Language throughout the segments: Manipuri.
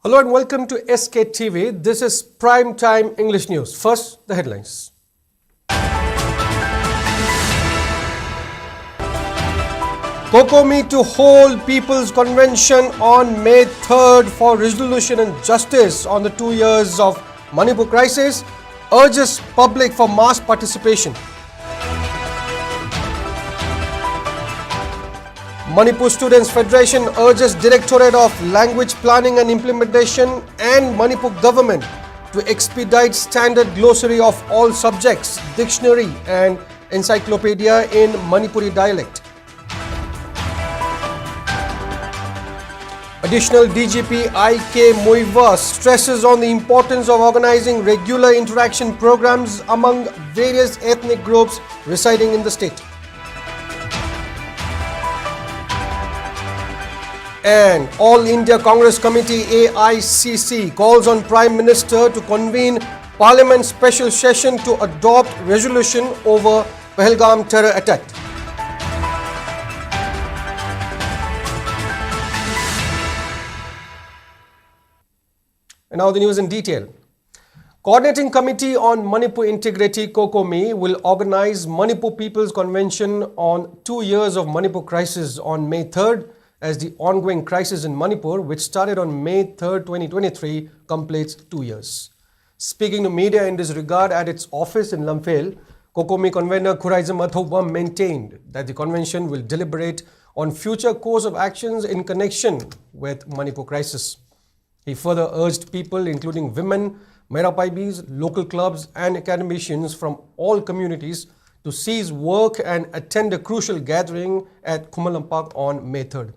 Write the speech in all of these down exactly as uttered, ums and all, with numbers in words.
Hello and welcome to S K T V. This is Prime Time English News. First, the headlines. COCOMI to hold People's Convention on May third for resolution and justice on the two years of Manipur crisis, urges public for mass participation. Manipur Students Federation urges Directorate of Language Planning and Implementation and Manipur government to expedite standard glossary of all subjects, dictionary and encyclopedia in Manipuri dialect. Additional D G P I K Muivah stresses on the importance of organizing regular interaction programs among various ethnic groups residing in the state. And All India Congress Committee, A I C C, calls on Prime Minister to convene Parliament special session to adopt resolution over Pahalgam terror attack. And now the news in detail. Coordinating Committee on Manipur Integrity, COCOMI, will organize Manipur People's Convention on two years of Manipur crisis on May third, as the ongoing crisis in Manipur, which started on May third, twenty twenty-three, completes two years. Speaking to media in this regard at its office in Lamphel, COCOMI convener Khuraijam Athouba maintained that the convention will deliberate on future course of actions in connection with Manipur crisis. He further urged people, including women, Meira Paibis, local clubs and academicians from all communities to cease work and attend a crucial gathering at Khuman Lampak on May third.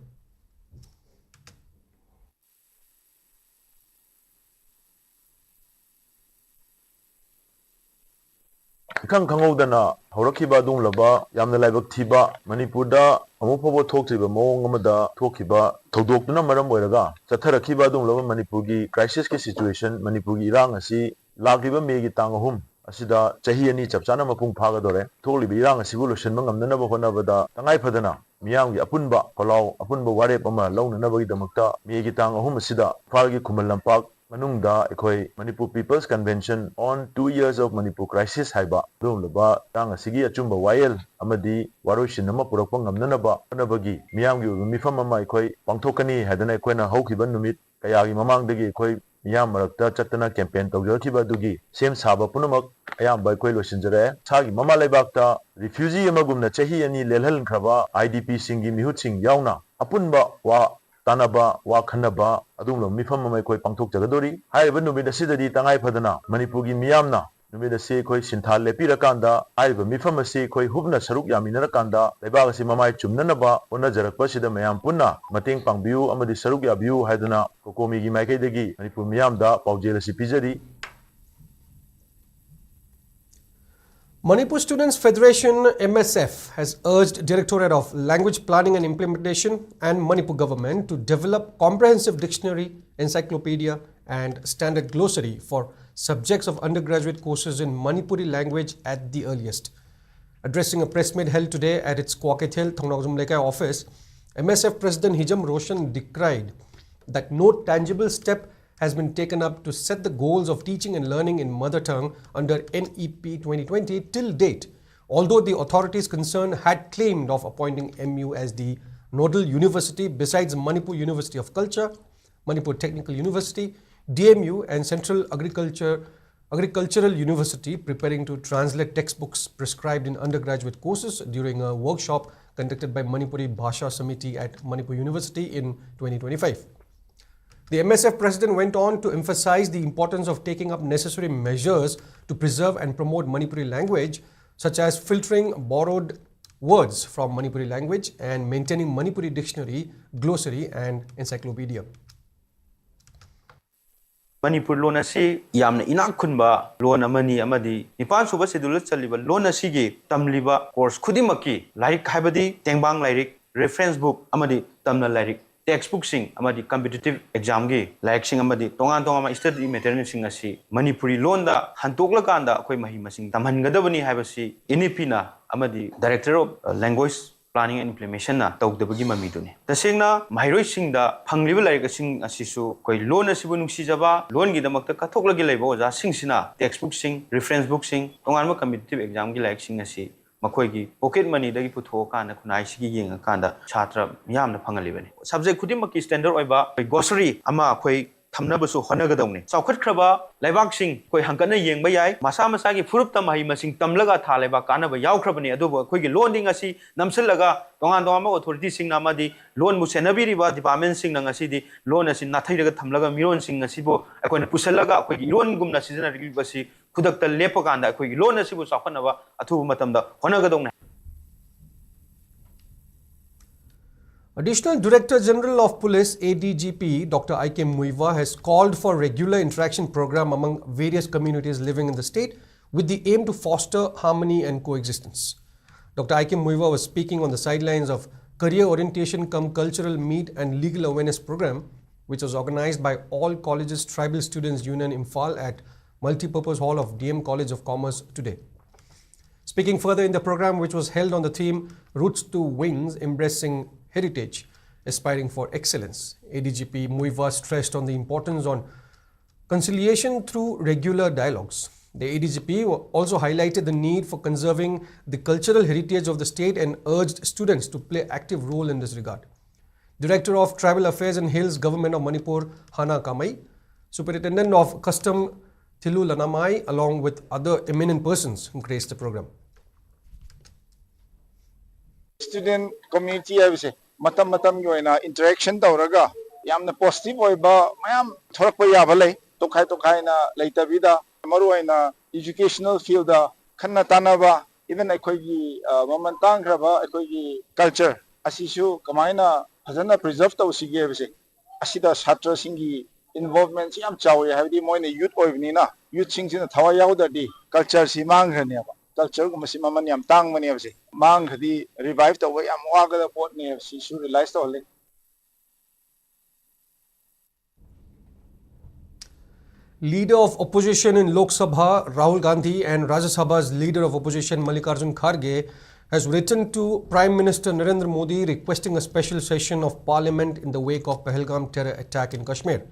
ꯏꯈꯪ ꯈꯪꯍꯧꯗꯅ ꯍꯧꯔꯛꯈꯤꯕ ꯑꯗꯨꯒꯨꯝꯂꯕ ꯌꯥꯝꯅ ꯂꯥꯏꯕꯛ ꯊꯤꯕ, ꯃꯅꯤꯄꯨꯔꯗ ꯑꯃꯨꯛ ꯐꯥꯎꯕ ꯊꯣꯛꯇ꯭ꯔꯤꯕ ꯃꯑꯣꯡ ꯑꯃꯗ ꯊꯣꯛꯈꯤꯕ ꯊꯧꯗꯣꯛꯇꯨꯅ ꯃꯔꯝ ꯑꯣꯏꯔꯒ ꯆꯠꯊꯔꯛꯈꯤꯕ ꯑꯗꯨꯒꯨꯝꯂꯕ ꯃꯅꯤꯄꯨꯔꯒꯤ crisis ꯀꯤ situation, ꯃꯅꯤꯄꯨꯔꯒꯤ ꯏꯔꯥꯡ ꯑꯁꯤ ꯂꯥꯛꯂꯤꯕ May ꯒꯤ ꯇꯥꯡ ꯑꯍꯨꯝ, ꯑꯁꯤꯗ ꯆꯍꯤ ꯑꯅꯤ ꯆꯞ ꯆꯥꯅ ꯃꯄꯨꯡ ꯐꯥꯒꯗꯧꯔꯦ꯫ ꯊꯣꯛꯂꯤꯕ ꯏꯔꯥꯡ ꯑꯁꯤꯕꯨ ꯂꯣꯏꯁꯤꯟꯕ ꯉꯝꯅꯅꯕ ꯍꯣꯠꯅꯕꯗ ꯇꯉꯥꯏ ꯐꯗꯅ ꯃꯤꯌꯥꯝꯒꯤ ꯑꯄꯨꯟꯕ ꯈꯣꯜꯂꯥꯎ, ꯑꯄꯨꯟꯕ ꯋꯥꯔꯦꯞ ꯑꯃ ꯂꯧꯅꯅꯕꯒꯤꯗꯃꯛꯇ ꯃꯦꯒꯤ ꯇꯥꯡ ꯑꯍꯨꯝ ꯑꯁꯤꯗ ꯏꯝꯐꯥꯜꯒꯤ ꯈꯨꯃꯟ ꯂꯝꯄꯥꯛ ꯃꯅꯨꯡꯗ ꯑꯩꯈꯣꯏ Manipur People's Convention on Two Years of Manipur Crisis ꯍꯥꯏꯕ ꯑꯗꯨꯒꯨꯝꯂꯕ ꯏꯔꯥꯡ ꯑꯁꯤꯒꯤ ꯑꯆꯨꯝꯕ ꯋꯥꯌꯦꯜ ꯑꯃꯗꯤ ꯋꯥꯔꯣꯏꯁꯤꯟ ꯑꯃ ꯄꯨꯔꯛꯄ ꯉꯝꯅꯅꯕ ꯍꯣꯠꯅꯕꯒꯤ ꯃꯤꯌꯥꯝꯒꯤ ꯑꯣꯏꯕ ꯃꯤꯐꯝ ꯑꯃ ꯑꯩꯈꯣꯏ ꯄꯥꯡꯊꯣꯛꯀꯅꯤ ꯍꯥꯏꯗꯅ ꯑꯩꯈꯣꯏꯅ ꯍꯧꯈꯤꯕ ꯅꯨꯃꯤꯠ ꯀꯌꯥꯒꯤ ꯃꯃꯥꯡꯗꯒꯤ ꯑꯩꯈꯣꯏ ꯃꯤꯌꯥꯝ ꯃꯔꯛꯇ ꯆꯠꯇꯅ ꯀꯦꯝꯄꯦꯟ ꯇꯧꯖꯔꯛꯈꯤꯕ ꯑꯗꯨꯒꯤ ꯁꯦꯝ ꯁꯥꯕ ꯄꯨꯝꯅꯃꯛ ꯑꯌꯥꯝꯕ ꯑꯩꯈꯣꯏ ꯂꯣꯏꯁꯤꯟꯖꯔꯛꯑꯦ꯫ ꯏꯁꯥꯒꯤ ꯃꯃꯥ ꯂꯩꯕꯥꯛꯇ ꯔꯤꯐ꯭ꯌꯨꯖꯤ ꯑꯃꯒꯨꯝꯅ ꯆꯍꯤ ꯑꯅꯤ ꯂꯦꯜꯍꯟꯈ꯭ꯔꯕ ꯑꯥꯏ ꯗꯤ ꯄꯤꯁꯤꯡꯒꯤ ꯃꯤꯍꯨꯠꯁꯤꯡ ꯌꯥꯎꯅ ꯑꯄꯨꯟꯕ ꯋꯥ ꯇꯥꯟꯅꯕ, ꯋꯥ ꯈꯟꯅꯕ ꯑꯗꯨꯒꯨꯝꯂꯕ ꯃꯤꯐꯝ ꯑꯃ ꯑꯩꯈꯣꯏ ꯄꯥꯡꯊꯣꯛꯆꯒꯗꯧꯔꯤ꯫ ꯍꯥꯏꯔꯤꯕ ꯅꯨꯃꯤꯠ ꯑꯁꯤꯗꯗꯤ ꯇꯉꯥꯏ ꯐꯗꯅ ꯃꯅꯤꯄꯨꯔꯒꯤ ꯃꯤꯌꯥꯝꯅ ꯅꯨꯃꯤꯠ ꯑꯁꯤ ꯑꯩꯈꯣꯏ ꯁꯤꯟꯊꯥ ꯂꯦꯞꯄꯤꯔꯀꯥꯟꯗ, ꯍꯥꯏꯔꯤꯕ ꯃꯤꯐꯝ ꯑꯁꯤ ꯑꯩꯈꯣꯏ ꯍꯨꯞꯅ ꯁꯔꯨꯛ ꯌꯥꯃꯤꯟꯅꯔꯀꯥꯟꯗ ꯂꯩꯕꯥꯛ ꯑꯁꯤ ꯃꯃꯥꯏ ꯆꯨꯝꯅꯅꯕ ꯍꯣꯠꯅꯖꯔꯛꯄ ꯑꯁꯤꯗ ꯃꯌꯥꯝ ꯄꯨꯟꯅ ꯃꯇꯦꯡ ꯄꯥꯡꯕꯤꯌꯨ ꯑꯃꯗꯤ ꯁꯔꯨꯛ ꯌꯥꯕꯤꯌꯨ ꯍꯥꯏꯗꯨꯅ ꯀꯣꯀꯣꯃꯤꯒꯤ ꯃꯥꯏꯀꯩꯗꯒꯤ ꯃꯅꯤꯄꯨꯔ ꯃꯤꯌꯥꯝꯗ ꯄꯥꯎꯖꯦꯜ ꯑꯁꯤ ꯄꯤꯖꯔꯤ꯫ Manipur Students Federation, M S F, has urged Directorate of Language Planning and Implementation and Manipur government to develop comprehensive dictionary, encyclopedia and standard glossary for subjects of undergraduate courses in Manipuri language at the earliest. Addressing a press meet held today at its Kwakethel Thongnaojam Lekai office, M S F President Hijam Roshan decried that no tangible step has been taken up to set the goals of teaching and learning in mother tongue under N E P twenty twenty till date, although the authorities concerned had claimed of appointing M U as the nodal university besides Manipur University of Culture, Manipur Technical University, D M U, and Central Agriculture Agricultural University preparing to translate textbooks prescribed in undergraduate courses during a workshop conducted by Manipuri Bhasha Samiti at Manipur University in twenty twenty-five. The M S F president went on to emphasize the importance of taking up necessary measures to preserve and promote Manipuri language, such as filtering borrowed words from Manipuri language and maintaining Manipuri dictionary, glossary, and encyclopedia. Manipur ꯂꯣꯟ ꯑꯁꯤ ꯌꯥꯝꯅ ꯏꯅꯥꯛ ꯈꯨꯟꯕ ꯂꯣꯟ ꯑꯃꯅꯤ ꯑꯃꯗꯤ ꯅꯤꯄꯥꯟ ꯁꯨꯕ ꯁꯦꯗꯨꯜꯗ ꯆꯜꯂꯤꯕ ꯂꯣꯟ ꯑꯁꯤꯒꯤ ꯇꯝꯂꯤꯕ ꯀꯣꯔꯁ ꯈꯨꯗꯤꯡꯃꯛꯀꯤ ꯂꯥꯏꯔꯤꯛ ꯍꯥꯏꯕꯗꯤ ꯇꯦꯡꯕꯥꯡ ꯂꯥꯏꯔꯤꯛ, ꯔꯦꯐꯔꯦꯟꯁ ꯕꯨꯛ ꯑꯃꯗꯤ ꯇꯝꯅ ꯂꯥꯏꯔꯤꯛ ꯇꯦꯛꯁ ꯕꯨꯛꯁꯤꯡ ꯑꯃꯗꯤ ꯀꯝꯄꯤꯇꯤꯇꯤꯚ ꯑꯦꯛꯖꯥꯝꯒꯤ ꯂꯥꯏꯔꯤꯛꯁꯤꯡ ꯑꯃꯗꯤ ꯇꯣꯉꯥꯟ ꯇꯣꯉꯥꯟꯕ ꯁ꯭ꯇꯗꯤ ꯃꯦꯇꯔꯤꯌꯦꯜꯁꯤꯡ ꯑꯁꯤ ꯃꯅꯤꯄꯨꯔꯤ ꯂꯣꯟꯗ ꯍꯟꯗꯣꯛꯂꯀꯥꯟꯗ ꯑꯩꯈꯣꯏ ꯃꯍꯩ ꯃꯁꯤꯡ ꯇꯝꯍꯟꯒꯗꯕꯅꯤ ꯍꯥꯏꯕꯁꯤ ꯏꯟꯏꯄꯤꯅ ꯑꯃꯗꯤ Director of Language Planning and Implementation ꯅ ꯇꯧꯗꯕꯒꯤ ꯃꯃꯤꯗꯨꯅꯤ꯫ ꯇꯁꯦꯡꯅ ꯃꯍꯩꯔꯣꯏꯁꯤꯡꯗ ꯐꯪꯂꯤꯕ ꯂꯥꯏꯔꯤꯛꯁꯤꯡ ꯑꯁꯤꯁꯨ ꯑꯩꯈꯣꯏ ꯂꯣꯟ ꯑꯁꯤꯕꯨ ꯅꯨꯡꯁꯤꯖꯕ, ꯂꯣꯟꯒꯤꯗꯃꯛꯇ ꯀꯠꯊꯣꯛꯂꯒ ꯂꯩꯕ ꯑꯣꯖꯥꯁꯤꯡꯁꯤꯅ ꯇꯦꯛꯁ ꯕꯨꯛꯁꯤꯡ, ꯔꯤꯐꯔꯦꯟꯁ ꯕꯨꯛꯁꯤꯡ, ꯇꯣꯉꯥꯟꯕ ꯀꯝꯄꯤꯇꯤꯇꯤꯚ ꯑꯦꯛꯖꯥꯝꯒꯤ ꯂꯥꯏꯔꯤꯛꯁꯤꯡ ꯑꯁꯤ ꯃꯈꯣꯏꯒꯤ ꯄꯣꯀꯦꯠ ꯃꯅꯤꯗꯒꯤ ꯄꯨꯊꯣꯛꯑꯀꯥꯟꯗ ꯈꯨꯟꯅꯥꯏꯁꯤꯒꯤ ꯌꯦꯡꯉꯀꯥꯟꯗ ꯁꯥꯇ꯭ꯔ ꯃꯤꯌꯥꯝꯅ ꯐꯪꯍꯜꯂꯤꯕꯅꯤ꯫ ꯁꯕꯖꯦꯛ ꯈꯨꯗꯤꯡꯃꯛꯀꯤ ꯁ꯭ꯇꯦꯟꯗꯔꯗ ꯑꯣꯏꯕ ꯑꯩꯈꯣꯏ ꯒ꯭ꯂꯣꯁꯔꯤ ꯑꯃ ꯑꯩꯈꯣꯏ ꯊꯝꯅꯕꯁꯨ ꯍꯣꯠꯅꯒꯗꯧꯅꯤ꯫ ꯆꯥꯎꯈꯠꯈ꯭ꯔꯕ ꯂꯩꯕꯥꯛꯁꯤꯡ ꯑꯩꯈꯣꯏ ꯍꯪꯀꯠꯅ ꯌꯦꯡꯕ ꯌꯥꯏ꯫ ꯃꯁꯥ ꯃꯁꯥꯒꯤ ꯐꯨꯔꯨꯞꯇ ꯃꯍꯩ ꯃꯁꯤꯡ ꯇꯝꯂꯒ ꯊꯥ ꯂꯩꯕꯥꯛ ꯀꯥꯟꯅꯕ ꯌꯥꯎꯈ꯭ꯔꯕꯅꯤ꯫ ꯑꯗꯨꯕꯨ ꯑꯩꯈꯣꯏꯒꯤ ꯂꯣꯟꯗꯤ ꯉꯁꯤ ꯅꯝꯁꯤꯜꯂꯒ ꯇꯣꯉꯥꯟ ꯇꯣꯉꯥꯟꯕ ꯑꯣꯊꯣꯔꯤꯇꯤꯁꯤꯡꯅ ꯑꯃꯗꯤ ꯂꯣꯟꯕꯨ ꯁꯦꯟꯅꯕꯤꯔꯤꯕ ꯗꯤꯄꯥꯔꯠꯃꯦꯟꯁꯤꯡꯅ ꯉꯁꯤꯗꯤ ꯂꯣꯟ ꯑꯁꯤ ꯅꯥꯊꯩꯔꯒ ꯊꯝꯂꯒ ꯃꯤꯔꯣꯟꯁꯤꯡ ꯑꯁꯤꯕꯨ ꯑꯩꯈꯣꯏꯅ ꯄꯨꯁꯜꯂꯒ ꯑꯩꯈꯣꯏꯒꯤ ꯏꯔꯣꯟꯒꯨꯝꯅ ꯁꯤꯖꯤꯟꯅꯔꯤꯕꯁꯤ ꯈꯨꯗꯛꯇ ꯂꯦꯞꯄꯀꯥꯟꯗ ꯑꯩꯈꯣꯏꯒꯤ ꯂꯣꯟ ꯑꯁꯤꯕꯨ ꯆꯥꯎꯈꯠꯅꯕ ꯑꯊꯨꯕ ꯃꯇꯝꯗ ꯍꯣꯠꯅꯒꯗꯧꯅꯤ꯫ Additional Director General of Police, A D G P, Doctor I K Muivah has called for regular interaction program among various communities living in the state with the aim to foster harmony and coexistence. Doctor I K Muivah was speaking on the sidelines of Career Orientation cum Cultural Meet and Legal Awareness Program, which was organized by All Colleges Tribal Students Union Imphal at Multipurpose Hall of D M College of Commerce today. Speaking further in the program, which was held on the theme Roots to Wings, Embracing Heritage, Aspiring for Excellence, A D G P Muivah stressed on the importance on conciliation through regular dialogues. The A D G P also highlighted the need for conserving the cultural heritage of the state and urged students to play active role in this regard. Director of Tribal Affairs and Hills, Government of Manipur, Hana Kamai, Superintendent of Custom Thilu Lanamai, along with other eminent persons, graced the program. Student community ꯍꯥꯏꯕꯁꯦ ꯃꯇꯝ ꯃꯇꯝꯒꯤ ꯑꯣꯏꯅ interaction ꯇꯧꯔꯒ ꯌꯥꯝꯅ positive ꯑꯣꯏꯕ ꯃꯌꯥꯝ ꯊꯣꯔꯛꯄ ꯌꯥꯕ ꯂꯩ꯫ ꯇꯣꯈꯥꯏ ꯇꯣꯈꯥꯏꯅ ꯂꯩꯇꯕꯤꯗ, ꯃꯔꯨꯑꯣꯏꯅ educational field ꯗ ꯈꯟꯅ ꯇꯥꯟꯅꯕ, even ꯑꯩꯈꯣꯏꯒꯤ, ꯑ, ꯃꯃꯜ ꯇꯥꯡꯈ꯭ꯔꯕ ꯑꯩꯈꯣꯏꯒꯤ culture ꯑꯁꯤꯁꯨ ꯀꯃꯥꯏꯅ ꯐꯖꯅ preserve ꯇꯧꯁꯤꯒꯦ ꯍꯥꯏꯕꯁꯦ, ꯑꯁꯤꯗ ꯁꯥꯇ꯭ꯔꯁꯤꯡꯒꯤ involvement ꯁꯤ ꯌꯥꯝ ꯆꯥꯎꯋꯤ꯫ ꯍꯥꯏꯕꯗꯤ ꯃꯣꯏꯅ youth ꯑꯣꯏꯕꯅꯤꯅ, youth ꯁꯤꯡꯁꯤꯅ ꯊꯋꯥꯏ ꯌꯥꯎꯗ꯭ꯔꯗꯤ culture ꯁꯤ ꯃꯥꯡꯈ꯭ꯔꯅꯦꯕ꯫ Culture ꯒꯨꯝꯕꯁꯤ ꯃꯃꯜ ꯌꯥꯝ ꯇꯥꯡꯕꯅꯦꯕꯁꯦ, ꯃꯥꯡꯈ꯭ꯔꯗꯤ revive ꯇꯧꯕ ꯌꯥꯝ ꯋꯥꯒꯗꯕ ꯄꯣꯠꯅꯦꯕ꯫ ꯁꯤꯁꯨ realize ꯇꯧꯍꯜꯂꯤ꯫ Leader of opposition in Lok Sabha, Rahul Gandhi, and Rajya Sabha's leader of opposition, Mallikarjun Kharge, has written to Prime Minister Narendra Modi requesting a special session of parliament in the wake of Pahalgam terror attack in Kashmir.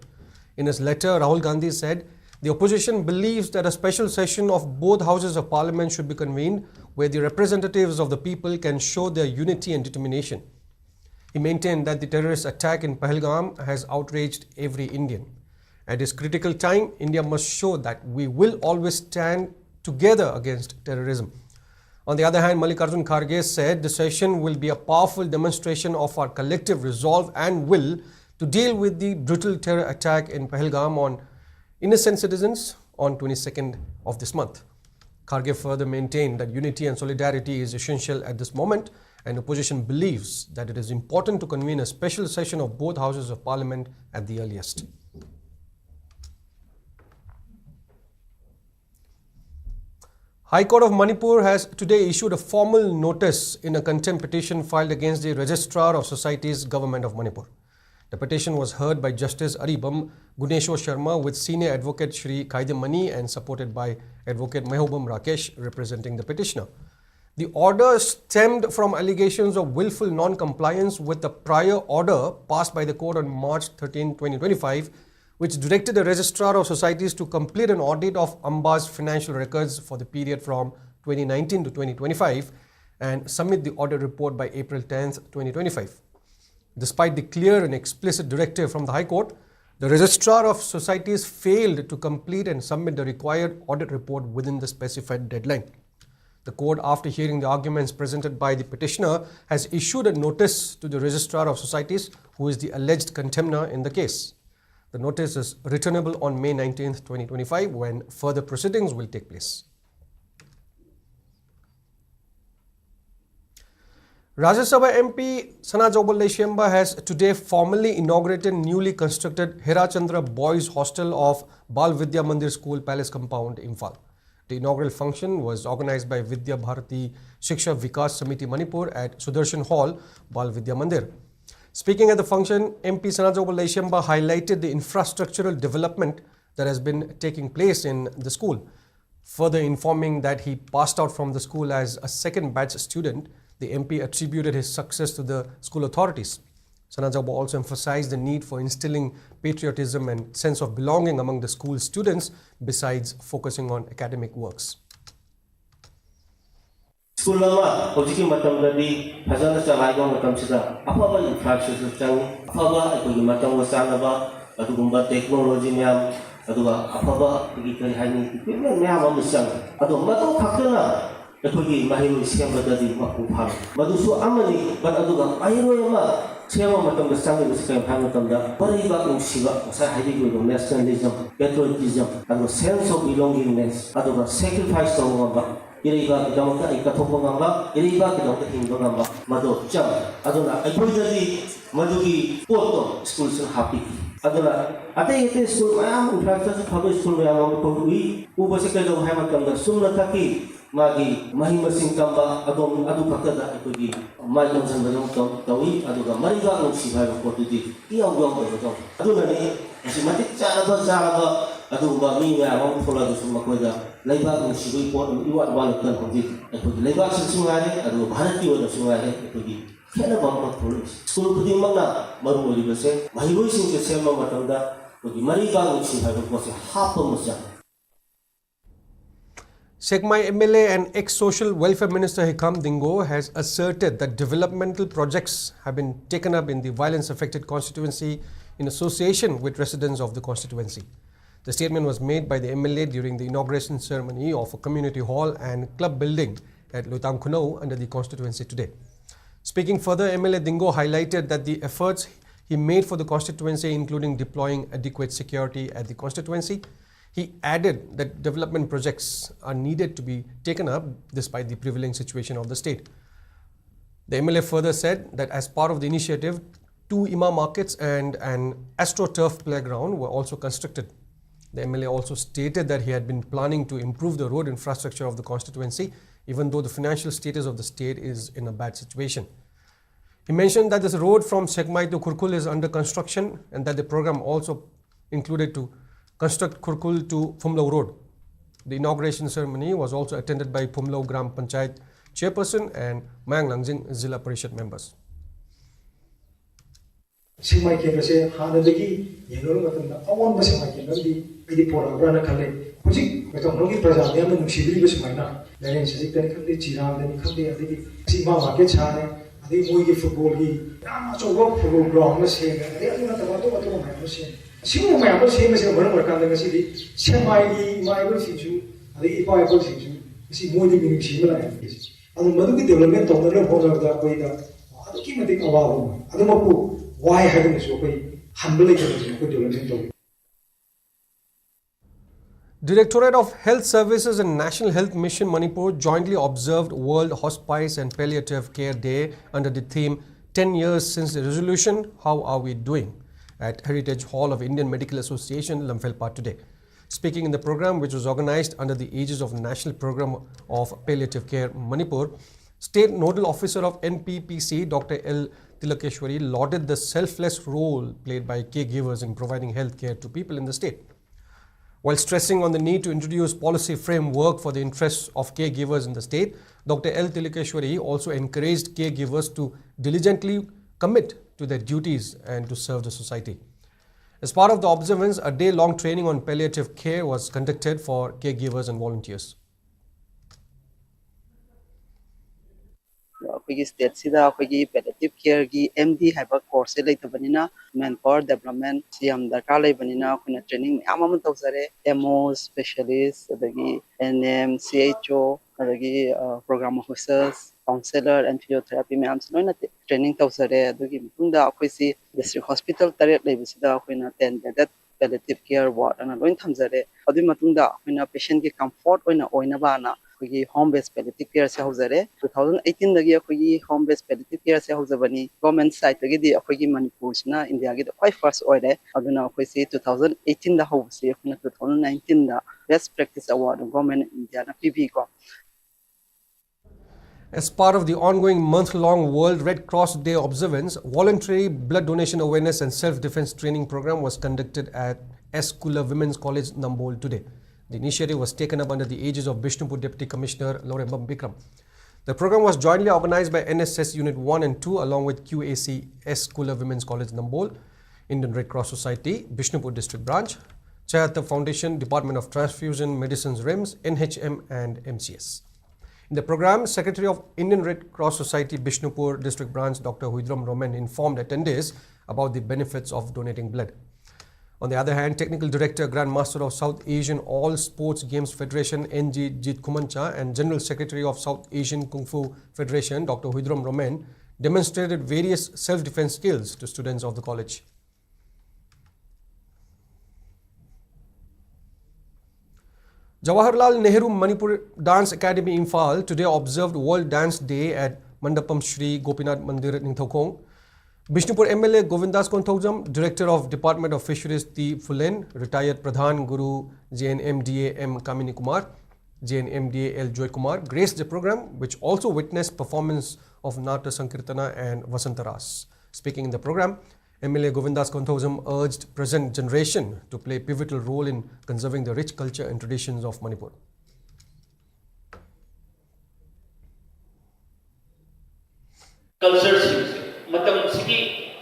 In his letter, Rahul Gandhi said the opposition believes that a special session of both houses of parliament should be convened where the representatives of the people can show their unity and determination. He maintained that the terrorist attack in Pahalgam has outraged every Indian. At this critical time, India must show that we will always stand together against terrorism. On the other hand, Mallikarjun Kharge said the session will be a powerful demonstration of our collective resolve and will to deal with the brutal terror attack in Pahalgam on innocent citizens on twenty-second of this month. Kharge further maintained that unity and solidarity is essential at this moment, and opposition believes that it is important to convene a special session of both houses of parliament at the earliest. High Court of Manipur has today issued a formal notice in a contempt petition filed against the Registrar of Societies, Government of Manipur. The petition was heard by Justice Aribam Guneshwar Sharma with senior advocate Shri Khaidemani and supported by advocate Mehobam Rakesh representing the petitioner. The order stemmed from allegations of willful non-compliance with the prior order passed by the court on March thirteenth, twenty twenty-five, which directed the Registrar of Societies to complete an audit of Amba's financial records for the period from twenty nineteen to twenty twenty-five and submit the audit report by April tenth, twenty twenty-five. Despite the clear and explicit directive from the High Court, the Registrar of Societies failed to complete and submit the required audit report within the specified deadline. The court, after hearing the arguments presented by the petitioner, has issued a notice to the Registrar of Societies, who is the alleged contemnor in the case. The notice is returnable on May nineteenth, twenty twenty-five, when further proceedings will take place. Rajya Sabha M P Sanajaoba Leishemba has today formally inaugurated newly constructed Herachandra Boys Hostel of Bal Vidya Mandir School, Palace Compound, Imphal. The inaugural function was organized by Vidya Bharati Shiksha Vikas Samiti Manipur at Sudarshan Hall, Bal Vidya Mandir. Speaking at the function, M P Sanajaoba Leishemba highlighted the infrastructural development that has been taking place in the school. Further informing that he passed out from the school as a second batch student, the M P attributed his success to the school authorities. Sanajaobo also emphasized the need for instilling patriotism and sense of belonging among the school students, besides focusing on academic works. School ꯑꯃ ꯍꯧꯖꯤꯛꯀꯤ ꯃꯇꯝꯗꯗꯤ ꯐꯖꯅ ꯆꯂꯥꯏꯕ ꯃꯇꯝꯁꯤꯗ ꯑꯐꯕ ꯏꯟꯐ꯭ꯔꯥꯁ꯭ꯇ꯭ꯔꯛꯆꯔ ꯆꯪꯉꯤ, ꯑꯐꯕ ꯑꯩꯈꯣꯏꯒꯤ ꯃꯇꯝꯒ ꯆꯥꯟꯅꯕ ꯑꯗꯨꯒꯨꯝꯕ ꯇꯦꯛꯅꯣꯂꯣꯖꯤ ꯃꯌꯥꯝ, ꯑꯗꯨꯒ ꯑꯐꯕ ꯑꯩꯈꯣꯏꯒꯤ ꯀꯔꯤ ꯍꯥꯏꯅꯤ, ꯏꯀ꯭ꯋꯤꯞꯃꯦꯟ ꯃꯌꯥꯝ ꯑꯃ ꯆꯪꯉꯤ꯫ ꯑꯗꯣ ꯃꯗꯨ ꯈꯛꯇꯅ ꯑꯩꯈꯣꯏꯒꯤ ꯃꯍꯩꯔꯣꯏ ꯁꯦꯝꯕꯗꯗꯤ ꯃꯄꯨꯡ ꯐꯥꯔꯣꯏ꯫ ꯃꯗꯨꯁꯨ ꯑꯃꯅꯤ, but ꯑꯗꯨꯒ ꯃꯍꯩꯔꯣꯏ ꯑꯃ ꯁꯦꯝꯕ ꯃꯇꯝꯗ ꯆꯪꯉꯤꯕꯁꯤ ꯀꯔꯤꯅꯣ ꯍꯥꯏꯕ ꯃꯇꯝꯗ ꯃꯔꯩꯕꯥꯛ ꯅꯨꯡꯁꯤꯕ, ꯉꯁꯥꯏ ꯍꯥꯏꯕꯤꯈꯤꯕ nationalism, patriotism, ꯑꯗꯨꯒ sense of belongingness, ꯑꯗꯨꯒ sacrifice ꯇꯧꯕ ꯉꯝꯕ, ꯏꯔꯩꯕꯥꯛꯀꯤꯗꯃꯛꯇ ꯑꯩ ꯀꯠꯊꯣꯛꯄ ꯉꯝꯕ, ꯏꯔꯩꯕꯥꯛꯀꯤꯗꯃꯛꯇ ꯍꯤꯡꯕ ꯉꯝꯕ, ꯃꯗꯨ ꯆꯪꯉꯤ꯫ ꯑꯗꯨꯅ ꯑꯩꯈꯣꯏꯗꯗꯤ ꯃꯗꯨꯒꯤ ꯄꯣꯠꯇꯣ ꯁ꯭ꯀꯨꯜꯁꯤꯅ ꯍꯥꯞꯄꯤꯈꯤ꯫ ꯑꯗꯨꯅ ꯑꯇꯩ ꯑꯇꯩ ꯁ꯭ꯀꯨꯜ ꯃꯌꯥꯝ, ꯏꯟꯐ꯭ꯔꯥꯁ꯭ꯇ꯭ꯔꯛꯆꯔ ꯐꯕ ꯁ꯭ꯀꯨꯜ ꯃꯌꯥꯝ ꯑꯃ ꯑꯩꯈꯣꯏ ꯎꯏ꯫ ꯎꯕꯁꯦ ꯀꯩꯗꯧꯕ ꯍꯥꯏꯕ ꯃꯇꯝꯗ ꯁꯨꯞꯅ ꯇꯥꯛꯄꯤ ꯃꯥꯒꯤ ꯃꯍꯩ ꯃꯁꯤꯡ ꯇꯝꯕ ꯑꯗꯣꯝ ꯑꯗꯨ ꯈꯛꯇꯗ ꯑꯩꯈꯣꯏꯒꯤ ꯃꯥꯏ ꯑꯣꯟꯁꯤꯟꯕꯗꯧ ꯇꯧ-, ꯇꯧꯏ꯫ ꯑꯗꯨꯒ ꯃꯔꯩꯕꯥꯛ ꯅꯨꯡꯁꯤꯕ ꯍꯥꯏꯕ ꯄꯣꯠꯇꯨꯗꯤ ꯏꯌꯥꯎ ꯌꯥꯎꯗꯕꯗꯧ꯫ ꯑꯗꯨꯅꯅꯤ ꯃꯁꯤ ꯃꯇꯤꯛ ꯆꯥꯔꯕ, ꯆꯥꯔꯕ ꯑꯗꯨꯒꯨꯝꯕ ꯃꯤ ꯃꯌꯥꯝ ꯑꯃ ꯊꯣꯛꯂꯛꯑꯒꯁꯨ ꯃꯈꯣꯏꯗ ꯂꯩꯕꯥꯛ ꯅꯨꯡꯁꯤꯕꯒꯤ ꯄꯣꯠ ꯑꯃ ꯏꯋꯥꯠ ꯋꯥꯠꯂꯛꯇꯅ ꯍꯧꯖꯤꯛ ꯑꯩꯈꯣꯏꯒꯤ ꯂꯩꯕꯥꯛꯁꯤꯗꯁꯨ ꯉꯥꯏꯔꯦ, ꯑꯗꯨꯒ ꯚꯥꯔꯠꯀꯤ ꯑꯣꯏꯅꯁꯨ ꯉꯥꯏꯔꯦ, ꯑꯩꯈꯣꯏꯒꯤ ꯈꯦꯠꯅꯕ ꯑꯃꯈꯛ ꯊꯣꯛꯂꯛꯏꯁꯦ꯫ ꯁ꯭ꯀꯨꯜ ꯈꯨꯗꯤꯡꯃꯛꯅ ꯃꯔꯨ ꯑꯣꯏꯔꯤꯕꯁꯦ ꯃꯍꯩꯔꯣꯏꯁꯤꯡꯁꯦ ꯁꯦꯝꯕ ꯃꯇꯝꯗ ꯑꯩꯈꯣꯏꯒꯤ ꯃꯔꯩꯕꯥꯛ ꯅꯨꯡꯁꯤꯕ ꯍꯥꯏꯕ ꯄꯣꯠꯁꯦ ꯍꯥꯞꯄ ꯑꯃ ꯆꯪꯉꯤ꯫ Sekmai M L A and ex-Social Welfare Minister Hikam Dingo has asserted that developmental projects have been taken up in the violence-affected constituency in association with residents of the constituency. The statement was made by the M L A during the inauguration ceremony of a community hall and club building at Lotang Khunau under the constituency today. Speaking further, M L A Dingo highlighted that the efforts he made for the constituency, including deploying adequate security at the constituency, he added that development projects are needed to be taken up despite the prevailing situation of the state. The M L A further said that as part of the initiative, two Ima markets and an AstroTurf playground were also constructed. The M L A also stated that he had been planning to improve the road infrastructure of the constituency, even though the financial status of the state is in a bad situation. He mentioned that this road from Sekmai to Khurkhul is under construction and that the program also included to construct Khurkhul to Phumlou Road. The inauguration ceremony was also attended by Phumlou Gram Panchayat Chairperson and Mayang Langjing Zilla Parishad members. ꯁꯦꯛꯃꯥꯏ ꯀꯦꯟꯗ꯭ꯔꯁꯦ ꯍꯥꯟꯅꯗꯒꯤ ꯌꯦꯡꯅꯔꯨꯕ ꯃꯇꯝꯗ ꯑꯑꯣꯟꯕ ꯁꯦꯛꯃꯥꯏ ꯀꯦꯟꯗ꯭ꯔ ꯑꯃꯗꯤ ꯑꯩꯗꯤ ꯄꯨꯔꯛꯑꯕ꯭ꯔꯥꯅ ꯈꯜꯂꯦ꯫ ꯍꯧꯖꯤꯛ ꯃꯇꯝ ꯃꯅꯨꯡꯒꯤ ꯄ꯭ꯔꯖꯥ ꯃꯤꯌꯥꯝꯅ ꯅꯨꯡꯁꯤꯕꯤꯔꯤꯕ ꯁꯨꯃꯥꯏꯅ ꯂꯥꯏꯔꯦꯟ ꯁꯖꯤꯛꯇꯅꯤ ꯈꯪꯗꯦ, ꯆꯤꯔꯥꯡꯗꯅꯤ ꯈꯪꯗꯦ, ꯑꯗꯒꯤ ꯁꯤ ꯏꯃꯥ ꯃꯥꯔꯀꯦꯠ ꯁꯥꯔꯦ, ꯑꯗꯒꯤ ꯃꯣꯏꯒꯤ ꯐꯨꯠꯕꯣꯜꯒꯤ ꯌꯥꯝ ꯑꯆꯧꯕ ꯐꯨꯠꯕꯣꯜ ꯒ꯭ꯔꯥꯎꯟ ꯑꯃ ꯁꯦꯝꯃꯦ, ꯑꯗꯩ ꯑꯗꯨ ꯅꯠꯇꯕ ꯑꯇꯣꯞ ꯑꯇꯣꯞꯄ ꯃꯌꯥꯝ ꯑꯃ ꯁꯦꯝꯃꯦ꯫ ꯑꯁꯤꯒꯨꯝꯕ ꯃꯌꯥꯝ ꯑꯃ ꯁꯦꯝꯕꯁꯤꯅ ꯃꯔꯝ ꯑꯣꯏꯔꯀꯥꯟꯗ ꯉꯁꯤꯗꯤ ꯁꯦꯛꯃꯥꯏꯒꯤ ꯏꯃꯥ ꯏꯕꯦꯜꯁꯤꯡꯁꯨ ꯑꯗꯒꯤ ꯏꯄꯥ ꯏꯄꯨꯁꯤꯡꯁꯨ ꯉꯁꯤ ꯃꯣꯏꯗꯤ ꯃꯤꯅꯨꯡꯁꯤ ꯑꯃ ꯂꯥꯛꯑꯦ꯫ ꯑꯗꯨ ꯃꯗꯨꯒꯤ ꯗꯦꯕꯂꯞꯃꯦꯟ ꯇꯧꯅꯅꯕ ꯍꯣꯠꯅꯕꯗ ꯑꯩꯈꯣꯏꯗ ꯑꯗꯨꯛꯀꯤ ꯃꯇꯤꯛ ꯑꯋꯥꯕ ꯑꯃ ꯑꯣꯏ꯫ ꯑꯗꯨꯃꯛꯄꯨ ꯋꯥꯏ ꯍꯥꯏꯗꯨꯅꯁꯨ ꯑꯩꯈꯣꯏ ꯍꯟꯕ ꯂꯩꯇꯅꯁꯨ ꯑꯩꯈꯣꯏ ꯗꯦꯕꯂꯞꯃꯦꯟ ꯇꯧꯏ꯫ Directorate of Health Services and National Health Mission Manipur jointly observed World Hospice and Palliative Care Day under the theme ten years since the resolution, how are we doing? At Heritage Hall of Indian Medical Association, Lamphel Phat today. Speaking in the program, which was organized under the aegis of National Program of Palliative Care Manipur, State Nodal Officer of N P P C, Doctor L Tilakeshwari, lauded the selfless role played by caregivers in providing health care to people in the state. While stressing on the need to introduce policy framework for the interests of caregivers in the state, Doctor L Tilakeshwari also encouraged caregivers to diligently commit to their duties and to serve the society. As part of the observance, a day-long training on palliative care was conducted for caregivers and volunteers. ꯑꯩꯈꯣꯏꯒꯤ ꯁ꯭ꯇꯦꯠꯁꯤꯗ ꯑꯩꯈꯣꯏꯒꯤ ꯄꯦꯂꯦꯇꯤꯚ ꯀꯦꯌꯔꯒꯤ ꯑꯦꯝ ꯗꯤ ꯍꯥꯏꯕ ꯀꯣꯔꯁꯁꯦ ꯂꯩꯇꯕꯅꯤꯅ ꯃꯦꯟ ꯄꯥꯋꯔ ꯗꯦꯕꯂꯞꯃꯦꯟꯁꯤ ꯌꯥꯝ ꯗꯔꯀꯥꯔ ꯂꯩꯕꯅꯤꯅ ꯑꯩꯈꯣꯏꯅ ꯇ꯭ꯔꯦꯅꯤꯡ ꯃꯌꯥꯝ ꯑꯃ ꯇꯧꯖꯔꯦ꯫ ꯑꯦꯝ ꯑꯣ, ꯁ꯭ꯄꯦꯁꯤꯌꯦꯂꯤꯁ, ꯑꯗꯒꯤ ꯑꯦꯟ ꯑꯦꯝ, ꯁꯤ ꯑꯩꯆ ꯑꯣ, ꯑꯗꯒꯤ ꯄ꯭ꯔꯣꯒ꯭ꯔꯥꯝ ꯑꯣꯐꯤꯁꯔꯁ, ꯀꯥꯎꯟꯁꯦꯂꯔ ꯑꯦꯟ ꯐꯤꯖꯤꯌꯣꯊꯦꯔꯥꯄꯤ ꯃꯌꯥꯝꯁꯤ ꯂꯣꯏꯅ ꯇ꯭ꯔꯦꯅꯤꯡ ꯇꯧꯖꯔꯦ꯫ ꯑꯗꯨꯒꯤ ꯃꯇꯨꯡꯗ ꯑꯩꯈꯣꯏꯁꯤ ꯗꯤꯁꯇ꯭ꯔꯤꯛ ꯍꯣꯁꯄꯤꯇꯥꯜ ꯇꯔꯦꯠ ꯂꯩꯕꯁꯤꯗ ꯑꯩꯈꯣꯏꯅ ꯇꯦꯟ ꯕꯦꯗꯦꯠ ꯄꯦꯂꯦꯇꯤꯚ ꯀꯦꯌꯔ ꯋꯥꯔꯗ ꯑꯅ ꯂꯣꯏꯅ ꯊꯝꯖꯔꯦ꯫ ꯑꯗꯨꯒꯤ ꯃꯇꯨꯡꯗ ꯑꯩꯈꯣꯏꯅ ꯄꯦꯁꯦꯟꯒꯤ ꯀꯝꯐꯣꯔꯠ ꯑꯣꯏꯅ ꯑꯣꯏꯅꯕꯅ ꯑꯩꯈꯣꯏꯒꯤ ꯍꯣꯝ ꯕꯦꯁ ꯄꯦꯂꯦꯇꯤꯚ ꯀꯦꯌꯔꯁꯦ ꯍꯧꯖꯔꯦ꯫ ꯇꯨ ꯊꯥꯎꯖꯟ ꯑꯩꯠꯇꯤꯟꯗꯒꯤ ꯑꯩꯈꯣꯏꯒꯤ ꯍꯣꯝ ꯕꯦꯁ ꯄꯦꯂꯦꯇꯤꯚ ꯀꯦꯌꯔꯁꯦ ꯍꯧꯖꯕꯅꯤ꯫ ꯒꯣꯔꯃꯦꯟ ꯁꯥꯏꯠꯇꯒꯤꯗꯤ ꯑꯩꯈꯣꯏꯒꯤ ꯃꯅꯤꯄꯨꯔꯁꯤꯅ ꯏꯟꯗꯤꯌꯥꯒꯤꯗ ꯈ꯭ꯋꯥꯏ ꯐꯥꯔꯁ ꯑꯣꯏꯔꯦ꯫ ꯑꯗꯨꯅ ꯑꯩꯈꯣꯏꯁꯤ ꯇꯨ ꯊꯥꯎꯖꯟ ꯑꯩꯠꯇꯤꯟꯗ ꯍꯧꯕꯁꯤ ꯑꯩꯈꯣꯏꯅ ꯇꯨ ꯊꯥꯎꯖꯟ ꯅꯥꯏꯟꯇꯤꯟꯗ ꯕꯦꯁ ꯄ꯭ꯔꯦꯛꯇꯤꯁ ꯑꯦꯋꯥꯔꯗ ꯒꯣꯔꯃꯦꯟ ꯏꯟꯗꯤꯌꯥꯅ ꯄꯤꯕꯤꯀꯣ꯫ As part of the ongoing month-long World Red Cross Day observance, voluntary blood donation awareness and self-defense training program was conducted at S Kula Women's College, Nambol today. The initiative was taken up under the aegis of Bishnupur Deputy Commissioner Lorembam Bikram. The program was jointly organized by N S S Unit one and two along with Q A C S Kula Women's College, Nambol, Indian Red Cross Society, Bishnupur District Branch, Chayatha Foundation, Department of Transfusion Medicines, RIMS, N H M and M C S. In the program, Secretary of Indian Red Cross Society, Bishnupur District Branch, Doctor Huidrom Romen informed attendees about the benefits of donating blood. On the other hand, Technical Director, Grandmaster of South Asian All Sports Games Federation, N G Jit Kumancha, and General Secretary of South Asian Kung Fu Federation, Doctor Huidrom Romen, demonstrated various self-defense skills to students of the college. Jawaharlal Nehru Manipur Dance Academy, Imphal, today observed World Dance Day at Mandapam Shri Gopinath Mandir, Ningthoukhong. Bishnupur M L A Govindas Konthoujam, Director of Department of Fisheries T. Phulen, retired Pradhan Guru J N M D A M Kamini Kumar, J N M D A L Joy Kumar, graced the program, which also witnessed performance of Natya Sankirtana and Vasanta Ras. Speaking in the program, M L A Govindas Konthoujam urged present generation to play pivotal role in conserving the rich culture and traditions of Manipur. ꯀꯜꯆꯔꯁꯤꯡꯁꯦ ꯃꯇꯝꯁꯤꯒꯤ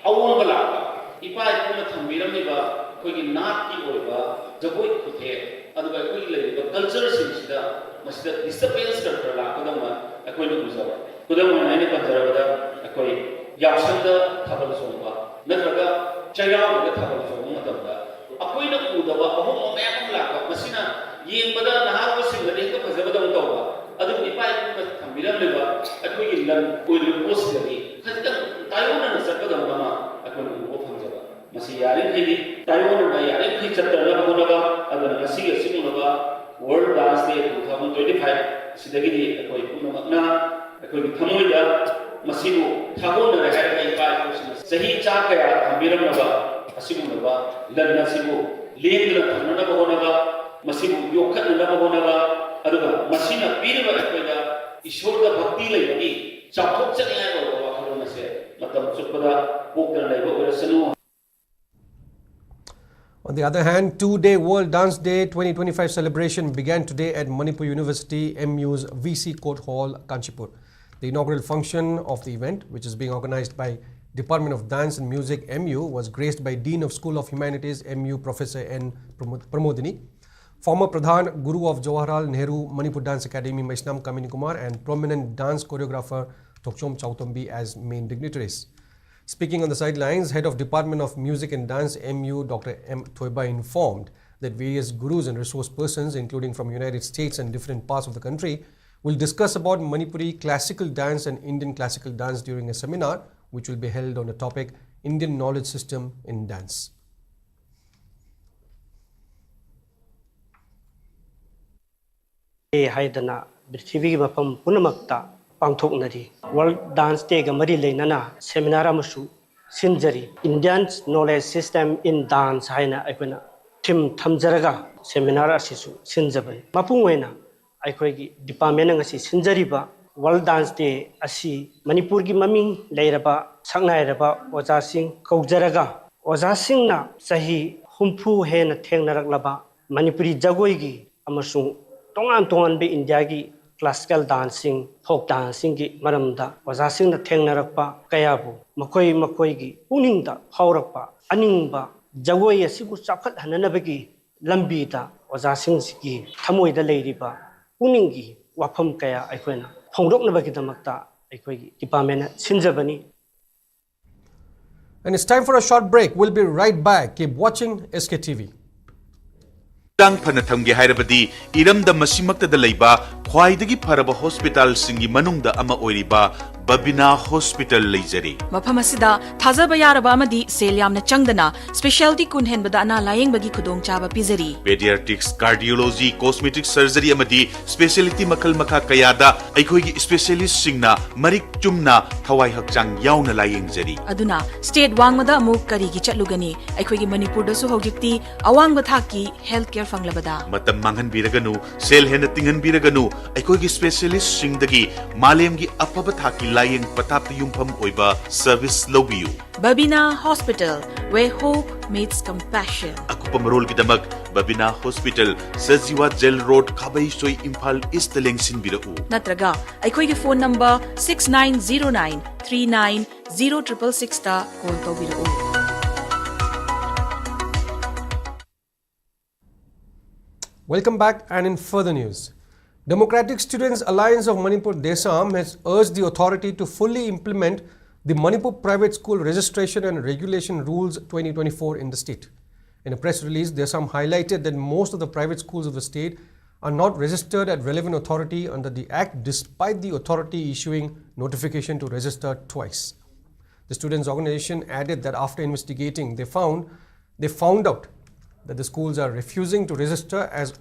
ꯑꯑꯣꯟꯕ ꯂꯥꯛꯄ, ꯏꯄꯥ ꯏꯄꯨꯅ ꯊꯝꯕꯤꯔꯝꯂꯤꯕ ꯑꯩꯈꯣꯏꯒꯤ ꯅꯥꯠꯀꯤ ꯑꯣꯏꯕ ꯖꯒꯣꯏ ꯈꯨꯊꯦꯛ, ꯑꯗꯨꯒ ꯑꯩꯈꯣꯏꯒꯤ ꯂꯩꯔꯤꯕ ꯀꯜꯆꯔꯁꯤꯡꯁꯤꯗ ꯃꯁꯤꯗ ꯗꯤꯁꯇꯔꯕꯦꯟꯁ ꯈꯔ ꯈꯔ ꯂꯥꯛꯄꯗꯧꯅ ꯑꯩꯈꯣꯏꯅ ꯎꯖꯕ꯫ ꯈꯨꯗꯝ ꯑꯣꯏꯅ ꯑꯩꯅ ꯄꯟꯖꯔꯕꯗ, ꯑꯩꯈꯣꯏ ꯌꯥꯎꯁꯪꯗ ꯊꯥꯕꯜ ꯆꯣꯡꯕ ꯅꯠꯇ꯭ꯔꯒ ꯆꯩꯔꯥꯎꯕꯗ ꯊꯥꯕꯜ ꯆꯣꯡꯕ ꯃꯇꯝꯗ ꯑꯩꯈꯣꯏꯅ ꯎꯗꯕ ꯑꯍꯣꯡꯕ ꯃꯌꯥꯝ ꯑꯃ ꯂꯥꯛꯄ, ꯃꯁꯤꯅ ꯌꯦꯡꯕꯗ ꯅꯍꯥꯔꯣꯜꯁꯤꯡꯗꯗꯤ ꯍꯦꯛꯇ ꯐꯖꯕꯗꯧꯅ ꯇꯧꯕ, ꯑꯗꯨꯕꯨ ꯏꯄꯥ ꯏꯄꯨꯅ ꯊꯝꯕꯤꯔꯝꯂꯤꯕ ꯑꯩꯈꯣꯏꯒꯤ ꯂꯟ ꯑꯣꯏꯔꯤꯕ ꯄꯣꯠꯁꯤꯗꯗꯤ ꯈꯖꯤꯛꯇꯪ ꯇꯥꯏꯑꯣꯟꯅꯅ ꯆꯠꯄꯗꯧꯅ ꯑꯃ ꯑꯩꯈꯣꯏꯅ ꯎꯕ ꯐꯪꯖꯕ꯫ ꯃꯁꯤ ꯌꯥꯔꯤꯈꯩꯗꯤ ꯇꯥꯏꯑꯣꯟꯅꯅ ꯌꯥꯔꯤꯈꯩ ꯆꯠꯇꯅꯕ ꯍꯣꯠꯅꯕ꯫ ꯑꯗꯨꯅ ꯉꯁꯤꯒꯤ ꯑꯁꯤꯒꯨꯝꯂꯕ World Dance Day two thousand twenty-five ꯑꯁꯤꯗꯒꯤꯗꯤ ꯑꯩꯈꯣꯏ ꯄꯨꯝꯅꯃꯛꯅ ꯑꯩꯈꯣꯏꯒꯤ ꯊꯃꯣꯏꯗ ꯃꯁꯤꯕꯨ ꯊꯥꯒꯣꯟꯅꯔꯦ ꯍꯥꯏꯔꯒ ꯏꯄꯥ ꯏꯄꯨꯁꯤꯡꯅ ꯆꯍꯤ ꯆꯥ ꯀꯌꯥ ꯊꯝꯕꯤꯔꯝꯂꯕ ꯑꯁꯤꯒꯨꯝꯂꯕ ꯂꯟ ꯑꯁꯤꯕꯨ ꯂꯦꯡꯗꯅ ꯊꯝꯅꯅꯕ ꯍꯣꯠꯅꯕ, ꯃꯁꯤꯕꯨ ꯌꯣꯛꯈꯠꯅꯅꯕ ꯍꯣꯠꯅꯕ, ꯑꯗꯨꯒ ꯃꯁꯤꯅ ꯄꯤꯔꯤꯕ ꯑꯩꯈꯣꯏꯗ ꯏꯁꯣꯔꯗ ꯚꯛꯇꯤ ꯂꯩꯕꯒꯤ ꯆꯥꯎꯊꯣꯛꯆꯅꯤꯡꯉꯥꯏ ꯑꯣꯏꯕ ꯋꯥꯈꯜꯂꯣꯟ ꯑꯁꯦ ꯃꯇꯝ ꯆꯨꯞꯄꯗ ꯄꯣꯛꯇꯅ ꯂꯩꯕ ꯑꯣꯏꯔꯁꯅꯨ꯫ On the other hand, two-day World Dance Day twenty twenty-five celebration began today at Manipur University M U's V C Court Hall, Kanchipur. The inaugural function of the event, which is being organized by Department of Dance and Music, M U, was graced by Dean of School of Humanities, M U, Professor N Pramod- Pramodini, former Pradhan Guru of Jawaharlal Nehru Manipur Dance Academy, Maisnam Kamini Kumar, and prominent dance choreographer Thokchom Chautombi as main dignitaries. Speaking on the sidelines, Head of Department of Music and Dance, M U, Doctor M Thoiba, informed that various gurus and resource persons, including from United States and different parts of the country, will discuss about Manipuri classical dance and Indian classical dance during a seminar which will be held on the topic Indian Knowledge System in Dance. ꯍꯥꯏꯗꯅ ꯄ꯭ꯔꯤꯊꯤꯕꯤꯒꯤ ꯃꯐꯝ ꯄꯨꯝꯅꯃꯛꯇ ꯄꯥꯡꯊꯣꯛꯅꯔꯤ꯫ World Dance Day ꯒ ꯃꯔꯤ ꯂꯩꯅꯅ seminar ꯑꯃꯁꯨ ꯁꯤꯟꯖꯔꯤ꯫ Indian Knowledge System in Dance ꯍꯥꯏꯅ ꯑꯩꯈꯣꯏꯅ theme ꯊꯝꯖꯔꯒ seminar ꯑꯁꯤꯁꯨ ꯁꯤꯟꯖꯕꯅꯤ꯫ ꯃꯄꯨꯡ ꯑꯣꯏꯅ ꯑꯩꯈꯣꯏꯒꯤ department ꯅ ꯉꯁꯤ ꯁꯤꯟꯖꯔꯤꯕ World Dance Day ꯑꯁꯤ ꯃꯅꯤꯄꯨꯔꯒꯤ ꯃꯃꯤꯡ ꯂꯩꯔꯕ ꯁꯛꯅꯥꯏꯔꯕ ꯑꯣꯖꯥꯁꯤꯡ ꯀꯧꯖꯔꯒ, ꯑꯣꯖꯥꯁꯤꯡꯅ ꯆꯍꯤ ꯍꯨꯝꯐꯨ ꯍꯦꯟꯅ ꯊꯦꯡꯅꯔꯛꯂꯕ ꯃꯅꯤꯄꯨꯔꯤ ꯖꯒꯣꯏꯒꯤ ꯑꯃꯁꯨꯡ ꯇꯣꯉꯥꯟ ꯇꯣꯉꯥꯟꯕ ꯏꯟꯗꯤꯌꯥꯒꯤ classical dance ꯁꯤꯡ, folk dance ꯁꯤꯡꯒꯤ ꯃꯔꯝꯗ ꯑꯣꯖꯥꯁꯤꯡꯅ ꯊꯦꯡꯅꯔꯛꯄ ꯀꯌꯥꯕꯨ ꯃꯈꯣꯏ ꯃꯈꯣꯏꯒꯤ ꯄꯨꯛꯅꯤꯡꯗ ꯐꯥꯎꯔꯛꯄ ꯑꯅꯤꯡꯕ, ꯖꯒꯣꯏ ꯑꯁꯤꯕꯨ ꯆꯥꯎꯈꯠꯍꯟꯅꯅꯕꯒꯤ ꯂꯝꯕꯤꯗ ꯑꯣꯖꯥꯁꯤꯡꯁꯤꯒꯤ ꯊꯃꯣꯏꯗ ꯂꯩꯔꯤꯕ ꯄꯨꯛꯅꯤꯡꯒꯤ ꯋꯥꯐꯝ ꯀꯌꯥ ꯑꯩꯈꯣꯏꯅ ꯐꯣꯡꯗꯣꯛꯅꯕꯒꯤꯗꯃꯛꯇ ꯑꯩꯈꯣꯏꯒꯤ department ꯅ ꯁꯤꯟꯖꯕꯅꯤ꯫ And it's time for a short break. We'll be right back. Keep watching S K T V. ꯍꯛꯆꯥꯡ ꯐꯅ ꯊꯝꯒꯦ ꯍꯥꯏꯔꯕꯗꯤ ꯏꯔꯝꯗꯝ ꯑꯁꯤꯃꯛꯇꯗ ꯂꯩꯕ ꯈ꯭ꯋꯥꯏꯗꯒꯤ ꯐꯔꯕ ꯍꯣꯁꯄꯤꯇꯥꯜꯁꯤꯡꯒꯤ ꯃꯅꯨꯡꯗ ꯑꯃ ꯑꯣꯏꯔꯤꯕ ꯕꯕꯤꯅꯥ ꯍꯣꯁꯄꯤꯇꯥꯜ ꯂꯩꯖꯔꯤ꯫ ꯃꯐꯝ ꯑꯁꯤꯗ ꯊꯥꯖꯕ ꯌꯥꯔꯕ ꯑꯃꯗꯤ ꯁꯦꯜ ꯌꯥꯝꯅ ꯆꯪꯗꯅ specialty ꯀꯨꯟ ꯍꯦꯟꯕꯗ ꯑꯅꯥ ꯂꯥꯌꯦꯡꯕꯒꯤ ꯈꯨꯗꯣꯡꯆꯥꯕ ꯄꯤꯖꯔꯤ꯫ Pediatrics, cardiology, cosmetic surgery ꯑꯃꯗꯤ specialty ꯃꯈꯜ ꯃꯈꯥ ꯀꯌꯥꯗ ꯑꯩꯈꯣꯏꯒꯤ specialist ꯁꯤꯡꯅ ꯃꯔꯤꯛ ꯆꯨꯝꯅ ꯊꯋꯥꯏ ꯍꯛꯆꯥꯡ ꯌꯥꯎꯅ ꯂꯥꯌꯦꯡꯖꯔꯤ꯫ ꯑꯗꯨꯅ state ꯋꯥꯡꯃꯗ ꯑꯃꯨꯛ ꯀꯔꯤꯒꯤ ꯆꯠꯂꯨꯒꯅꯤ? ꯑꯩꯈꯣꯏꯒꯤ ꯃꯅꯤꯄꯨꯔꯗꯁꯨ ꯍꯧꯖꯤꯛꯇꯤ ꯑꯋꯥꯡꯕ ꯊꯥꯛꯀꯤ health care ꯐꯪꯂꯕꯗ꯫ ꯃꯇꯝ ꯃꯥꯡꯍꯟꯕꯤꯔꯒꯅꯨ, ꯁꯦꯜ ꯍꯦꯟꯅ ꯇꯤꯡꯍꯟꯕꯤꯔꯒꯅꯨ, ꯑꯩꯈꯣꯏꯒꯤ specialist ꯁꯤꯡꯗꯒꯤ ꯃꯥꯂꯦꯝꯒꯤ ꯑꯐꯕ ꯊꯥꯛꯀꯤ ꯂꯥꯌꯦꯡ ꯄꯊꯥꯞꯇ ꯌꯨꯝꯐꯝ ꯑꯣꯏꯕ service ꯂꯧꯕꯤꯌꯨ꯫ Babina Hospital, where hope meets compassion. ꯑꯀꯨꯞꯄ ꯃꯔꯣꯜꯒꯤꯗꯃꯛ Babina hospital, Sajiwa jail road, Khabeisoi, Imphal east ꯂꯦꯡꯁꯤꯟꯕꯤꯔꯛꯎ꯫ ꯅꯠꯇ꯭ꯔꯒ ꯑꯩꯈꯣꯏꯒꯤ phone number six nine zero nine three nine zero triple sixꯇ call ꯇꯧꯕꯤꯔꯛꯎ꯫ Welcome back, and in further news, Democratic Students Alliance of Manipur, DESAM, has urged the authority to fully implement the Manipur Private School Registration and Regulation Rules twenty twenty-four in the state. In a press release, DESAM highlighted that most of the private schools of the state are not registered at relevant authority under the Act, despite the authority issuing notification to register twice. The students' organization added that after investigating, they found they found out that the schools are refusing to register, as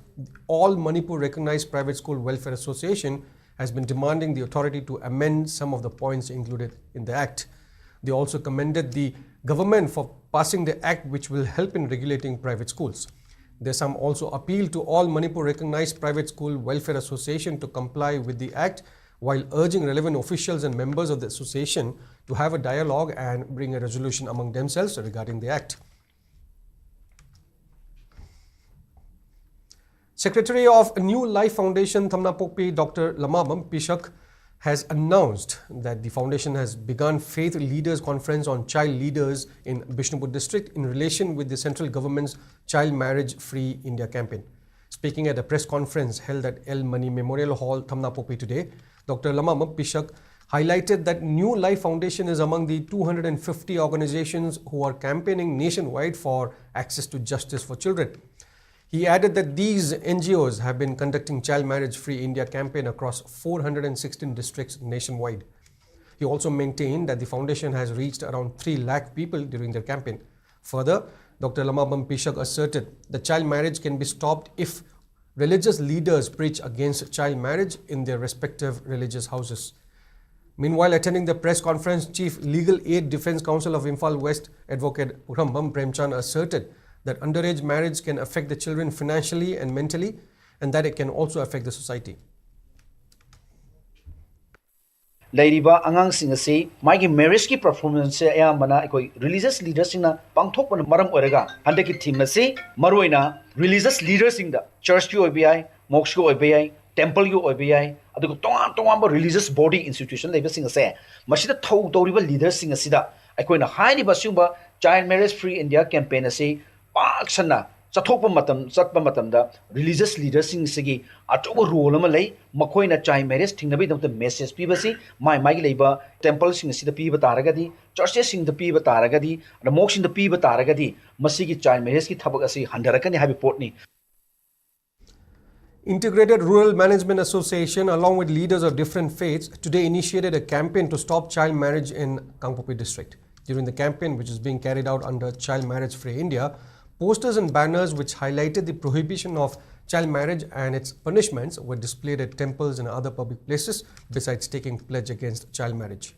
All Manipur Recognized Private School Welfare Association has been demanding the authority to amend some of the points included in the Act. They also commended the government for passing the Act, which will help in regulating private schools. DESAM also appealed to All Manipur Recognized Private School Welfare Association to comply with the Act, while urging relevant officials and members of the association to have a dialogue and bring a resolution among themselves regarding the Act. Secretary of New Life Foundation, Thamnapokpi, Doctor Lamabam Pishak, has announced that the foundation has begun Faith Leaders Conference on Child Leaders in Bishnupur district in relation with the central government's Child Marriage Free India campaign. Speaking at a press conference held at L Mani Memorial Hall, Thamnapokpi today, Doctor Lamabam Pishak highlighted that New Life Foundation is among the two hundred fifty organizations who are campaigning nationwide for access to justice for children. He added that these N G Os have been conducting Child Marriage Free India campaign across four hundred and sixteen districts nationwide. He also maintained that the foundation has reached around three lakh people during their campaign. Further, Doctor Lamabam Pishak asserted that child marriage can be stopped if religious leaders preach against child marriage in their respective religious houses. Meanwhile, attending the press conference, Chief Legal Aid Defense Counsel of Imphal West, Advocate Pukhrambam Premchand, asserted that underage marriage can affect the children financially and mentally, and that it can also affect the society. ꯂꯩꯔꯤꯕ ꯑꯉꯥꯡꯁꯤꯡ ꯑꯁꯤ ꯃꯥꯒꯤ ꯃꯦꯔꯤꯖꯀꯤ ꯄꯔꯐꯣꯔꯃꯦꯟꯁꯁꯦ ꯑꯌꯥꯝꯕꯅ ꯑꯩꯈꯣꯏ ꯔꯤꯂꯤꯖꯁ ꯂꯤꯗꯔꯁꯤꯡꯅ ꯄꯥꯡꯊꯣꯛꯄꯅ ꯃꯔꯝ ꯑꯣꯏꯔꯒ ꯍꯟꯗꯛꯀꯤ ꯊꯤꯝ ꯑꯁꯤ ꯃꯔꯨꯑꯣꯏꯅ ꯔꯤꯂꯤꯖꯁ ꯂꯤꯗꯔꯁꯤꯡꯗ, ꯆꯔꯆꯀꯤ ꯑꯣꯏꯕ ꯌꯥꯏ, ꯃꯣꯛꯁꯀꯤ ꯑꯣꯏꯕ ꯌꯥꯏ, ꯇꯦꯝꯄꯜꯒꯤ ꯑꯣꯏꯕ ꯌꯥꯏ, ꯑꯗꯨꯒ ꯇꯣꯉꯥꯟ ꯇꯣꯉꯥꯟꯕ ꯔꯤꯂꯤꯖꯁ ꯕꯣꯗꯤ ꯏꯟꯁꯇꯤꯇ꯭ꯌꯨꯁꯟ ꯂꯩꯕꯁꯤꯡ ꯑꯁꯦ ꯃꯁꯤꯗ ꯊꯧ ꯇꯧꯔꯤꯕ ꯂꯤꯗꯔꯁꯤꯡ ꯑꯁꯤꯗ ꯑꯩꯈꯣꯏꯅ ꯍꯥꯏꯔꯤꯕ ꯑꯁꯤꯒꯨꯝꯕ child marriage free India campaign ꯑꯁꯤ ꯄꯥꯛ ꯁꯟꯅ ꯆꯠꯊꯣꯛꯄ ꯃꯇꯝ ꯆꯠꯄ ꯃꯇꯝꯗ ꯔꯤꯂꯤꯖꯁ ꯂꯤꯗꯔꯁꯤꯡꯁꯤꯒꯤ ꯑꯆꯧꯕ ꯔꯣꯜ ꯑꯃ ꯂꯩ꯫ ꯃꯈꯣꯏꯅ ꯆꯥꯏꯜ ꯃꯦꯔꯤꯖ ꯊꯤꯡꯅꯕꯒꯤꯗꯃꯛꯇ ꯃꯦꯁꯦꯖ ꯄꯤꯕꯁꯤ ꯃꯥꯏ ꯃꯥꯏꯒꯤ ꯂꯩꯕ ꯇꯦꯝꯄꯜꯁꯤꯡ ꯑꯁꯤꯗ ꯄꯤꯕ ꯇꯥꯔꯒꯗꯤ, ꯆꯔꯆꯦꯁꯁꯤꯡꯗ ꯄꯤꯕ ꯇꯥꯔꯒꯗꯤ, ꯑꯗ ꯃꯣꯛꯁꯤꯡꯗ ꯄꯤꯕ ꯇꯥꯔꯒꯗꯤ ꯃꯁꯤꯒꯤ ꯆꯥꯏꯜ ꯃꯦꯔꯤꯖꯀꯤ ꯊꯕꯛ ꯑꯁꯤ ꯍꯟꯊꯔꯛꯀꯅꯤ ꯍꯥꯏꯕ ꯄꯣꯠꯅꯤ꯫ Integrated Rural Management Association, along with leaders of different faiths, today initiated a campaign to stop child marriage in Kangpokpi district. During the campaign, which is being carried out under Child Marriage Free India, posters and banners which highlighted the prohibition of child marriage and its punishments were displayed at temples and other public places, besides taking pledge against child marriage.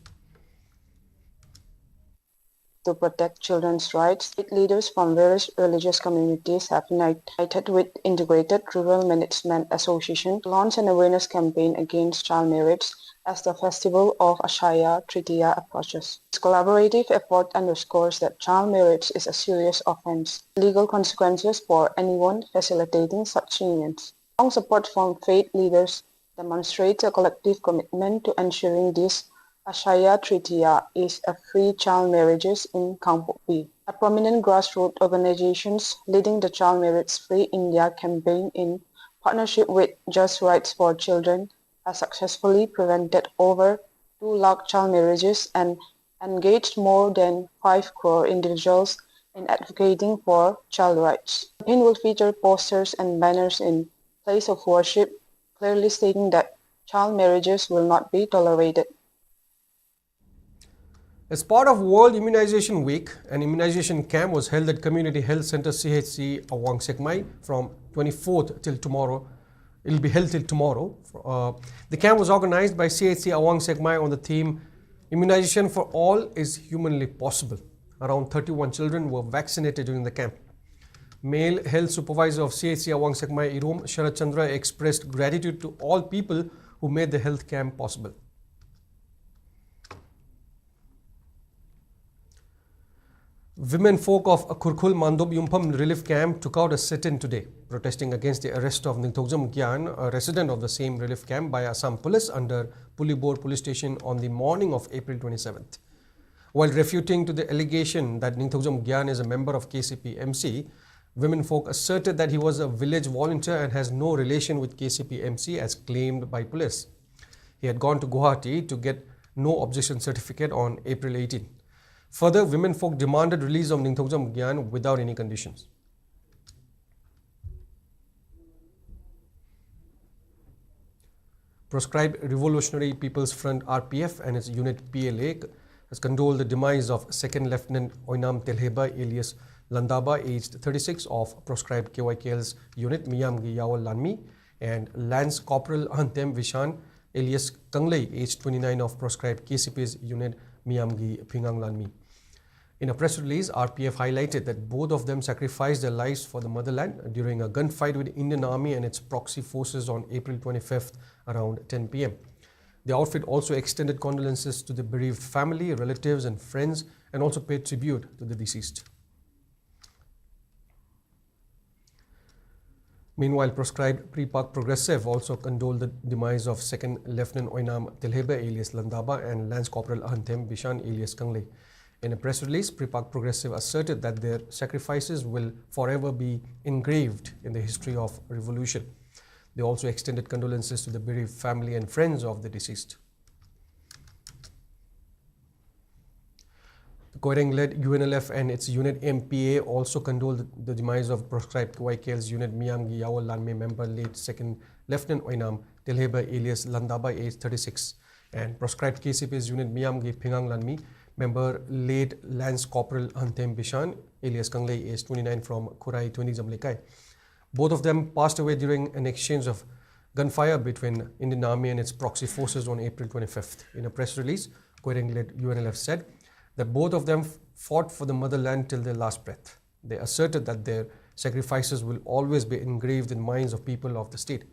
To protect children's rights, faith leaders from various religious communities have united with Integrated Rural Management Association to launch an awareness campaign against child marriage as the festival of Akshaya Tritiya approaches. This collaborative effort underscores that child marriage is a serious offense, legal consequences for anyone facilitating such unions. Strong support from faith leaders demonstrates a collective commitment to ensuring this Akshaya Tritiya is a free child marriages in Kangpokpi. A prominent grassroots organizations leading the Child Marriage Free India campaign in partnership with Just Rights for Children has successfully prevented over two lakh child marriages and engaged more than five crore individuals in advocating for child rights. The campaign will feature posters and banners in place of worship, clearly stating that child marriages will not be tolerated. As part of World Immunization Week, an immunization camp was held at Community Health Center C H C Awang Sekmai from twenty-fourth till tomorrow. It will be held till tomorrow. Uh, the camp was organized by C H C Awang Sekmai on the theme Immunization for All is Humanly Possible. Around thirty-one children were vaccinated during the camp. Male health supervisor of C H C Awang Sekmai Irom, Sharat Chandra, expressed gratitude to all people who made the health camp possible. Women folk of Khurkhul Mandop Yumpham relief camp took out a sit-in today, protesting against the arrest of Ningthoujam Gyan, a resident of the same relief camp, by Assam police under Pulibor police station on the morning of April twenty-seventh. While refuting to the allegation that Ningthoujam Gyan is a member of K C P M C, women folk asserted that he was a village volunteer and has no relation with K C P M C as claimed by police. He had gone to Guwahati to get no objection certificate on April eighteen. Further, women folk demanded release of Ningthoujam Gyan without any conditions. Proscribed Revolutionary People's Front, R P F, and its unit, P L A, has condoled the demise of Second Lieutenant Oinam Telheba alias Landaba, aged thirty-six, of proscribed K Y K L's unit, Miyamgi Yawal Lanmi, and Lance Corporal Ahantem Vishan alias Kanglei, aged twenty-nine, of proscribed K C P's unit, Miyamgi Phingang Lanmi. In a press release, R P F highlighted that both of them sacrificed their lives for the motherland during a gunfight with Indian Army and its proxy forces on April twenty-fifth around ten p m. The outfit also extended condolences to the bereaved family, relatives, and friends, and also paid tribute to the deceased. Meanwhile, proscribed Prepak Progressive also condoled the demise of Second Lieutenant Oinam Telhebe alias Landaba and Lance Corporal Ahantem Bishan alias Kanglei. In a press release, Prepak Progressive asserted that their sacrifices will forever be engraved in the history of revolution. They also extended condolences to the bereaved family and friends of the deceased. The Koireng-led U N L F and its unit M P A also condoled the demise of proscribed K Y K L's unit Miyamgi Yawal Lanmi member late Second Lieutenant Oinam Telheba alias Landaba, age thirty-six, and proscribed K C P's unit Miyamgi Phingang Lanmi member late Lance Corporal Ahantem Bishan alias Kanglei, age twenty-nine, from Khurai Twenty Jamlekai. Both of them passed away during an exchange of gunfire between Indian Army and its proxy forces on April twenty-fifth. In a press release, Koireng-led U N L F said that both of them f- fought for the motherland till their last breath. They asserted that their sacrifices will always be engraved in minds of people of the state.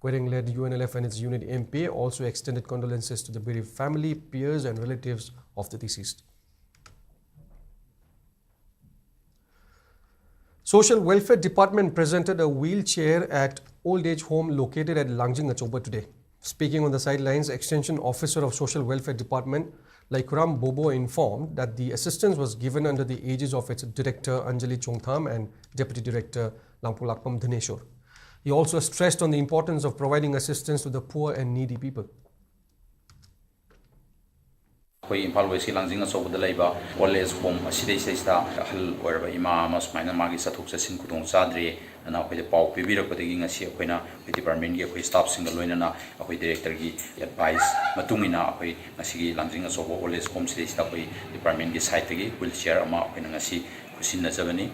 Koireng-led U N L F and its unit M P A also extended condolences to the bereaved family, peers, and relatives of the deceased. Social Welfare Department presented a wheelchair at old age home located at Langjing Achokba today. Speaking on the sidelines, Extension Officer of Social Welfare Department, Laikuram Bobo, informed that the assistance was given under the aegis of its director Anjali Chongtham and deputy director Langpulakpam Dhaneshwar. He also stressed on the importance of providing assistance to the poor and needy people. ꯑꯩꯈꯣꯏ ꯏꯝꯐꯥꯜ ꯋꯦꯁꯀꯤ ꯂꯥꯡꯖꯤꯡ ꯑꯆꯧꯕꯗ ꯂꯩꯕ ꯑꯣꯜ ꯑꯦꯖ ꯍꯣꯝ ꯑꯁꯤꯗꯩꯁꯤꯗꯩꯁꯤꯗ ꯑꯍꯜ ꯑꯣꯏꯔꯕ ꯏꯃꯥ ꯑꯃ ꯁꯨꯃꯥꯏꯅ ꯃꯥꯒꯤ ꯆꯠꯊꯣꯛ ꯆꯠꯁꯤꯟ ꯈꯨꯗꯣꯡ ꯆꯥꯗ꯭ꯔꯦ ꯑꯅ ꯑꯩꯈꯣꯏꯗ ꯄꯥꯎ ꯄꯤꯕꯤꯔꯛꯄꯗꯒꯤ ꯉꯁꯤ ꯑꯩꯈꯣꯏꯅ ꯑꯩꯈꯣꯏ ꯗꯤꯄꯥꯔꯠꯃꯦꯟꯒꯤ ꯑꯩꯈꯣꯏ ꯁ꯭ꯇꯥꯐꯁꯤꯡꯒ ꯂꯣꯏꯅꯅ ꯑꯩꯈꯣꯏ ꯗꯤꯔꯦꯛꯇꯔꯒꯤ ꯑꯦꯗꯚꯥꯏꯁ ꯃꯇꯨꯡ ꯏꯟꯅ ꯑꯩꯈꯣꯏ ꯉꯁꯤꯒꯤ ꯂꯥꯡꯖꯤꯡ ꯑꯆꯧꯕ ꯑꯣꯜ ꯑꯦꯖ ꯍꯣꯝꯁꯤꯗꯩꯁꯤꯗ ꯑꯩꯈꯣꯏ ꯗꯤꯄꯥꯔꯠꯃꯦꯟꯒꯤ ꯁꯥꯏꯠꯇꯒꯤ ꯋꯤꯜ ꯆꯤꯌꯔ ꯑꯃ ꯑꯩꯈꯣꯏꯅ ꯉꯁꯤ ꯈꯨꯠꯁꯤꯟꯅꯖꯕꯅꯤ꯫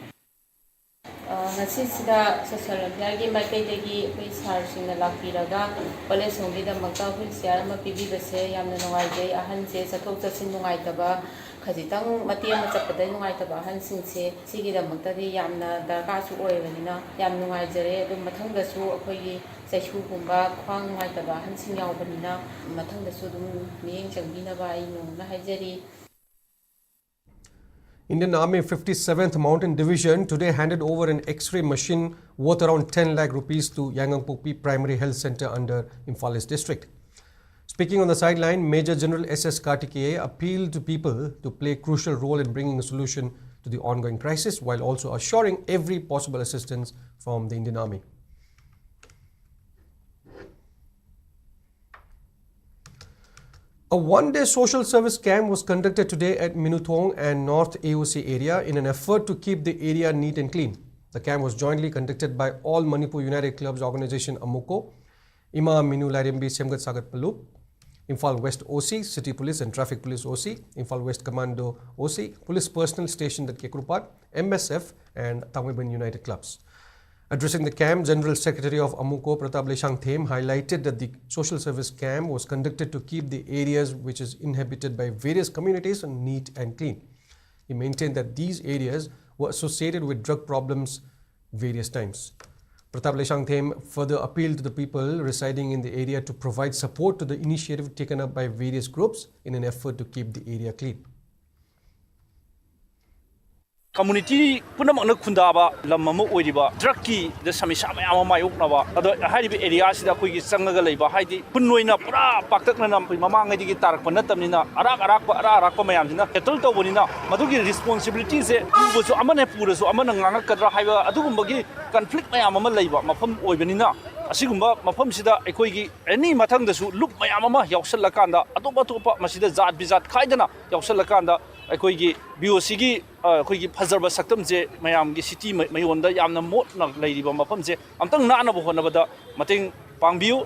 ꯉꯁꯤꯁꯤꯗ ꯁꯣꯁꯤꯌꯦꯜ ꯋꯦꯜꯐꯤꯌꯔꯒꯤ ꯃꯥꯏꯀꯩꯗꯒꯤ ꯑꯩꯈꯣꯏ ꯁꯥꯔꯁꯤꯡꯅ ꯂꯥꯛꯄꯤꯔꯒ ꯑꯣꯜ ꯑꯦꯖ ꯍꯣꯝꯒꯤꯗꯃꯛꯇ ꯋꯤꯜ ꯆꯤꯌꯔ ꯑꯃ ꯄꯤꯕꯤꯕꯁꯦ ꯌꯥꯝꯅ ꯅꯨꯡꯉꯥꯏꯖꯩ꯫ ꯑꯍꯟꯁꯦ ꯆꯠꯊꯣꯛ ꯆꯠꯁꯤꯟ ꯅꯨꯡꯉꯥꯏꯇꯕ, ꯈꯖꯤꯛꯇꯪ ꯃꯇꯦꯛ ꯑꯃ ꯆꯠꯄꯗ ꯅꯨꯡꯉꯥꯏꯇꯕ ꯑꯍꯟꯁꯤꯡꯁꯦ ꯁꯤꯒꯤꯗꯃꯛꯇꯗꯤ ꯌꯥꯝꯅ ꯗꯔꯀꯥꯔꯁꯨ ꯑꯣꯏꯕꯅꯤꯅ ꯌꯥꯝ ꯅꯨꯡꯉꯥꯏꯖꯔꯦ꯫ ꯑꯗꯨꯝ ꯃꯊꯪꯗꯁꯨ ꯑꯩꯈꯣꯏꯒꯤ ꯆꯩꯁꯨꯒꯨꯝꯕ, ꯈ꯭ꯋꯥꯡ ꯅꯨꯡꯉꯥꯏꯇꯕ ꯑꯍꯟꯁꯤꯡ ꯌꯥꯎꯕꯅꯤꯅ ꯃꯊꯪꯗꯁꯨ ꯑꯗꯨꯝ ꯃꯤꯠꯌꯦꯡ ꯆꯪꯕꯤꯅꯕ ꯑꯩ ꯅꯣꯡꯅ ꯍꯥꯏꯖꯔꯤ꯫ Indian Army fifty-seventh Mountain Division today handed over an X-ray machine worth around ten lakh rupees to Yaingangpokpi Primary Health Centre under Imphal East District. Speaking on the sideline, Major General S S Kartikeya appealed to people to play a crucial role in bringing a solution to the ongoing crisis while also assuring every possible assistance from the Indian Army. A one-day social service camp was conducted today at Minuthong and North A O C area in an effort to keep the area neat and clean. The camp was jointly conducted by All Manipur United Clubs organization AMUCO, Ima Minu Lairembi Semgat Sagat Palup, Imphal West O C, City Police and Traffic Police O C, Imphal West Commando O C, Police Personnel Stationed at Kekrupat, M S F, and Tangmeiban United Clubs. Addressing the camp, General Secretary of AMUCO, Pratap Leshang Them, highlighted that the social service camp was conducted to keep the areas which is inhabited by various communities neat and clean. He maintained that these areas were associated with drug problems various times. Pratap Leshang Them further appealed to the people residing in the area to provide support to the initiative taken up by various groups in an effort to keep the area clean. Community ꯄꯨꯝꯅꯃꯛꯅ ꯈꯨꯟꯗꯥꯕ ꯂꯝ ꯑꯃ ꯑꯣꯏꯔꯤꯕ ꯗ꯭ꯔꯛꯀꯤꯗ ꯁꯃꯁ꯭ꯌꯥ ꯃꯌꯥꯝ ꯑꯃ ꯃꯥꯌꯣꯛꯅꯕ, ꯑꯗꯣ ꯍꯥꯏꯔꯤꯕ ꯑꯦꯔꯤꯌꯥꯁꯤꯗ ꯑꯩꯈꯣꯏꯒꯤ ꯆꯪꯉꯒ ꯂꯩꯕ, ꯍꯥꯏꯗꯤ ꯈꯨꯟ ꯑꯣꯏꯅ ꯄꯨꯔꯥ ꯄꯥꯛꯇꯛꯅꯅ ꯑꯩꯈꯣꯏ ꯃꯃꯥꯡꯉꯩꯗꯒꯤ ꯇꯥꯔꯛꯄ ꯅꯠꯇꯕꯅꯤꯅ, ꯑꯔꯥꯛ ꯑꯔꯥꯛꯄ ꯑꯔꯥꯛ ꯑꯔꯥꯛꯄ ꯃꯌꯥꯝꯁꯤꯅ ꯁꯦꯇꯜ ꯇꯧꯕꯅꯤꯅ, ꯃꯗꯨꯒꯤ ꯔꯦꯁꯄꯣꯟꯁꯤꯕꯤꯂꯤꯇꯤꯁꯦ ꯄꯨꯕꯁꯨ ꯑꯃꯅ ꯄꯨꯔꯁꯨ ꯑꯃꯅ ꯉꯥꯡꯉꯛꯀꯗ꯭ꯔꯥ ꯍꯥꯏꯕ ꯑꯗꯨꯒꯨꯝꯕꯒꯤ ꯀꯟꯐ꯭ꯂꯤꯛ ꯃꯌꯥꯝ ꯑꯃ ꯂꯩꯕ ꯃꯐꯝ ꯑꯣꯏꯕꯅꯤꯅ, ꯑꯁꯤꯒꯨꯝꯕ ꯃꯐꯝꯁꯤꯗ ꯑꯩꯈꯣꯏꯒꯤ ꯑꯦꯅꯤ ꯃꯊꯪꯗꯁꯨ ꯂꯨꯞ ꯃꯌꯥꯝ ꯑꯃ ꯌꯥꯎꯁꯜꯂꯀꯥꯟꯗ, ꯑꯇꯣꯞ ꯑꯇꯣꯞꯄ ꯃꯁꯤꯗ ꯖꯥꯠ ꯕꯤꯖꯥꯠ ꯈꯥꯏꯗꯅ ꯌꯥꯎꯁꯜꯂꯀꯥꯟꯗ, ꯑꯩꯈꯣꯏꯒꯤ ꯕꯤ ꯑꯣ ꯁꯤꯒꯤ ꯑꯩꯈꯣꯏꯒꯤ ꯐꯖꯔꯕ ꯁꯛꯇꯝꯁꯦ ꯃꯌꯥꯝꯒꯤ ꯁꯤꯇꯤ ꯃ-, ꯃꯌꯣꯟꯗ ꯌꯥꯝꯅ ꯃꯣꯠꯅ ꯂꯩꯔꯤꯕ ꯃꯐꯝꯁꯦ ꯑꯝꯇꯪ ꯅꯥꯟꯅꯕ ꯍꯣꯠꯅꯕꯗ ꯃꯇꯦꯡ ꯄꯥꯡꯕꯤꯌꯨ꯫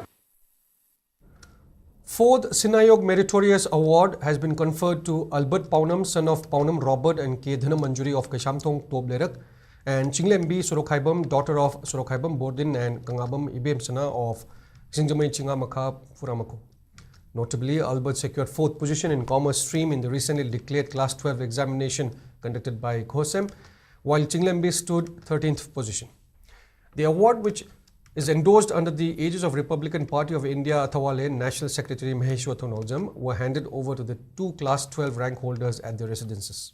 Fourth Sinayog Meritorious Award has been conferred to Albert Paunam, son of Paunam Robert and K Dhanamanjuri of Kaishamthong Toplerak, and Chinglembi Sorokhaibam, daughter of Sorokhaibam Bordin and Kangabam Ibemsana of Singjamai Chingamakha Furamako. Notably, Albert secured fourth position in commerce stream in the recently declared class twelve examination conducted by COHSEM, while Chinglembi stood thirteenth position. The award, which is endorsed under the aegis of Republican Party of India Athawale National Secretary Maheshwar Thonojam, were handed over to the two class twelve rank holders at their residences.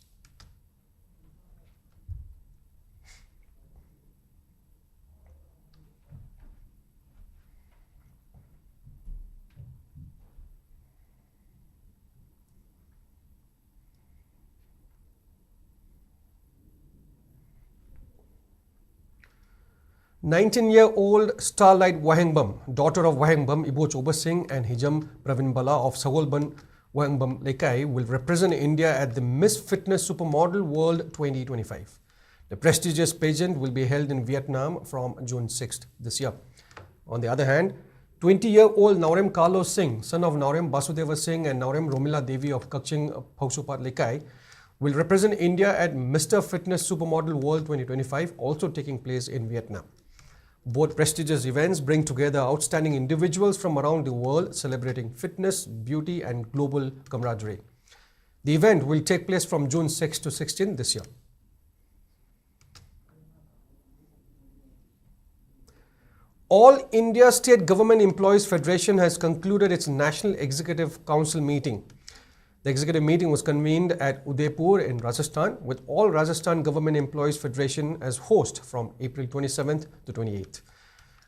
Nineteen-year-old Starlight Wahengbam, daughter of Wahengbam Ibochoba Singh and Hijam Pravin Bala of Sagolban Wahengbam Lekai, will represent India at the Miss Fitness Supermodel World twenty twenty-five. The prestigious pageant will be held in Vietnam from June sixth this year. On the other hand, twenty-year-old Naorem Carlos Singh, son of Naorem Basudeva Singh and Naorem Romila Devi of Kakching Phausupat Lekai, will represent India at Mister Fitness Supermodel World twenty twenty-five, also taking place in Vietnam. Both prestigious events bring together outstanding individuals from around the world, celebrating fitness, beauty, and global camaraderie. The event will take place from June sixth to sixteenth this year. All India State Government Employees Federation has concluded its National Executive Council meeting. The executive meeting was convened at Udaipur in Rajasthan, with All Rajasthan Government Employees Federation as host from April twenty-seventh to twenty-eighth.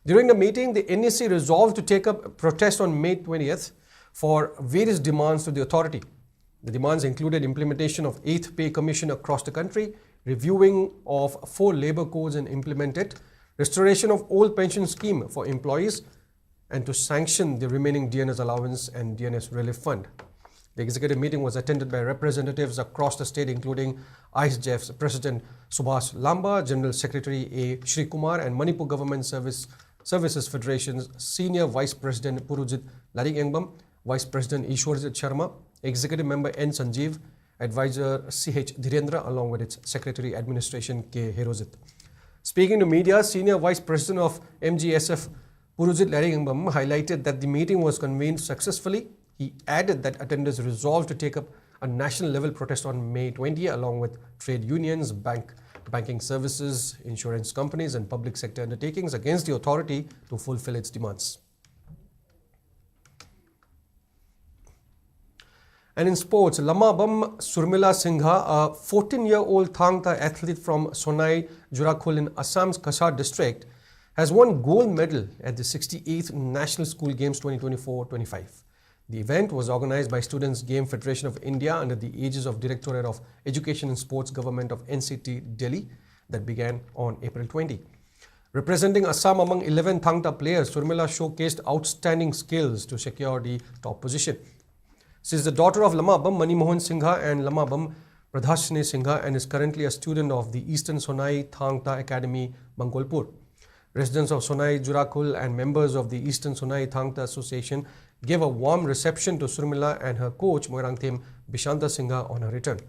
During the meeting, the N E C resolved to take up protest on May twentieth for various demands to the authority. The demands included implementation of eighth Pay Commission across the country, reviewing of four labor codes and implement it, restoration of old pension scheme for employees, and to sanction the remaining D N S allowance and D N S relief fund. The executive meeting was attended by representatives across the state, including I S G F's President Subhash Lamba, General Secretary A Shri Kumar, and Manipur Government Service, Services Federation's Senior Vice President Purujit Lariengbam, Vice President Ishwarjit Sharma, Executive Member N Sanjeev, Advisor C H Dhirendra, along with its Secretary Administration K Herojit. Speaking to media, Senior Vice President of M G S F Purujit Lariengbam highlighted that the meeting was convened successfully. He added that attenders resolved to take up a national level protest on May twenty, along with trade unions, bank, banking services, insurance companies, and public sector undertakings against the authority to fulfill its demands. And in sports, Lamabam Surmila Singha, a fourteen-year-old Thangta athlete from Sonai Jurakhul in Assam's Cachar district, has won gold medal at the sixty-eighth National School Games twenty twenty-four twenty-five. The event was organized by Students' Game Federation of India under the aegis of Directorate of Education and Sports, Government of N C T, Delhi, that began on April twenty. Representing Assam among eleven Thangta players, Surmila showcased outstanding skills to secure the top position. She is the daughter of Lamabam Manimohan Singha and Lamabam Pradhashni Singha and is currently a student of the Eastern Sonai Thangta Academy, Mangolpur. Residents of Sonai Jurakhul and members of the Eastern Sonai Thangta Association gave a warm reception to Surmila and her coach, Moirangthem Bishanta Singha, on her return.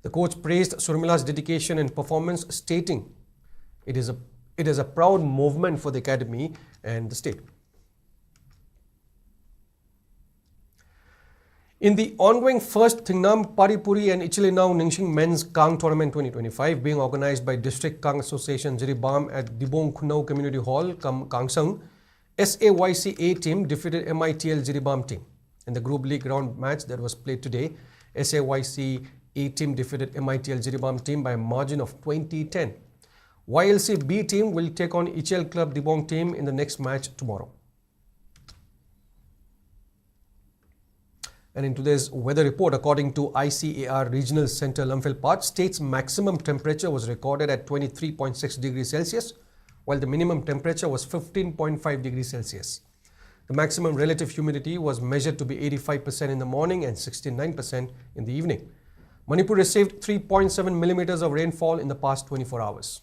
The coach praised Surmila's dedication and performance, stating, "It is a, it is a proud movement for the academy and the state." In the ongoing first Thingnam Paripuri and Ichilinau Ningshing Men's Kang Tournament twenty twenty-five, being organized by District Kang Association Jiribam at Dibong Khunau Community Hall, Kam-, Kangsang, S A Y C A team defeated M I T L Jiribam team. In the Group League round match that was played today, S A Y C A team defeated M I T L Jiribam team by a margin of twenty ten. Y L C B team will take on Ichel Club Dibong team in the next match tomorrow. And in today's weather report, according to I C A R Regional Center Lamphel Path, state's maximum temperature was recorded at twenty-three point six degrees Celsius, while the minimum temperature was fifteen point five degrees Celsius. The maximum relative humidity was measured to be eighty-five percent in the morning and sixty-nine percent in the evening. Manipur received three point seven millimeters of rainfall in the past twenty-four hours.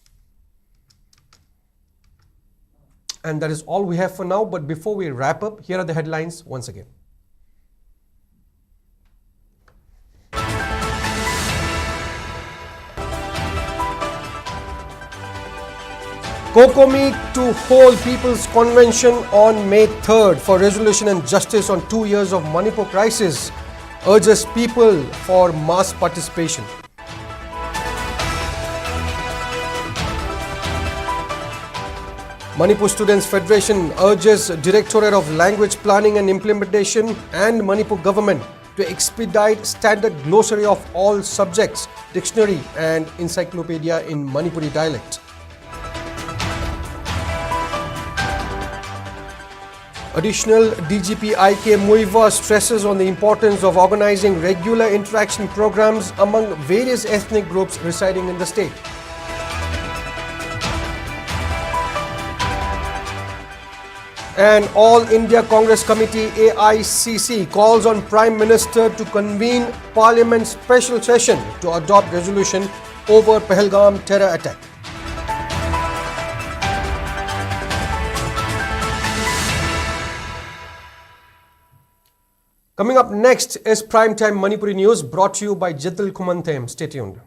And that is all we have for now. But before we wrap up, here are the headlines once again. COCOMI to hold People's Convention on May third for resolution and justice on two years of Manipur crisis, urges people for mass participation. Manipur Students Federation urges Directorate of Language Planning and Implementation and Manipur government to expedite standard glossary of all subjects, dictionary and encyclopedia in Manipuri dialect. Additional D G P I K Muivah stresses on the importance of organizing regular interaction programs among various ethnic groups residing in the state. And All India Congress Committee, A I C C, calls on Prime Minister to convene Parliament special session to adopt resolution over Pahalgam terror attack. Coming up next is Primetime Manipuri News, brought to you by Jital Khumantem. Stay tuned.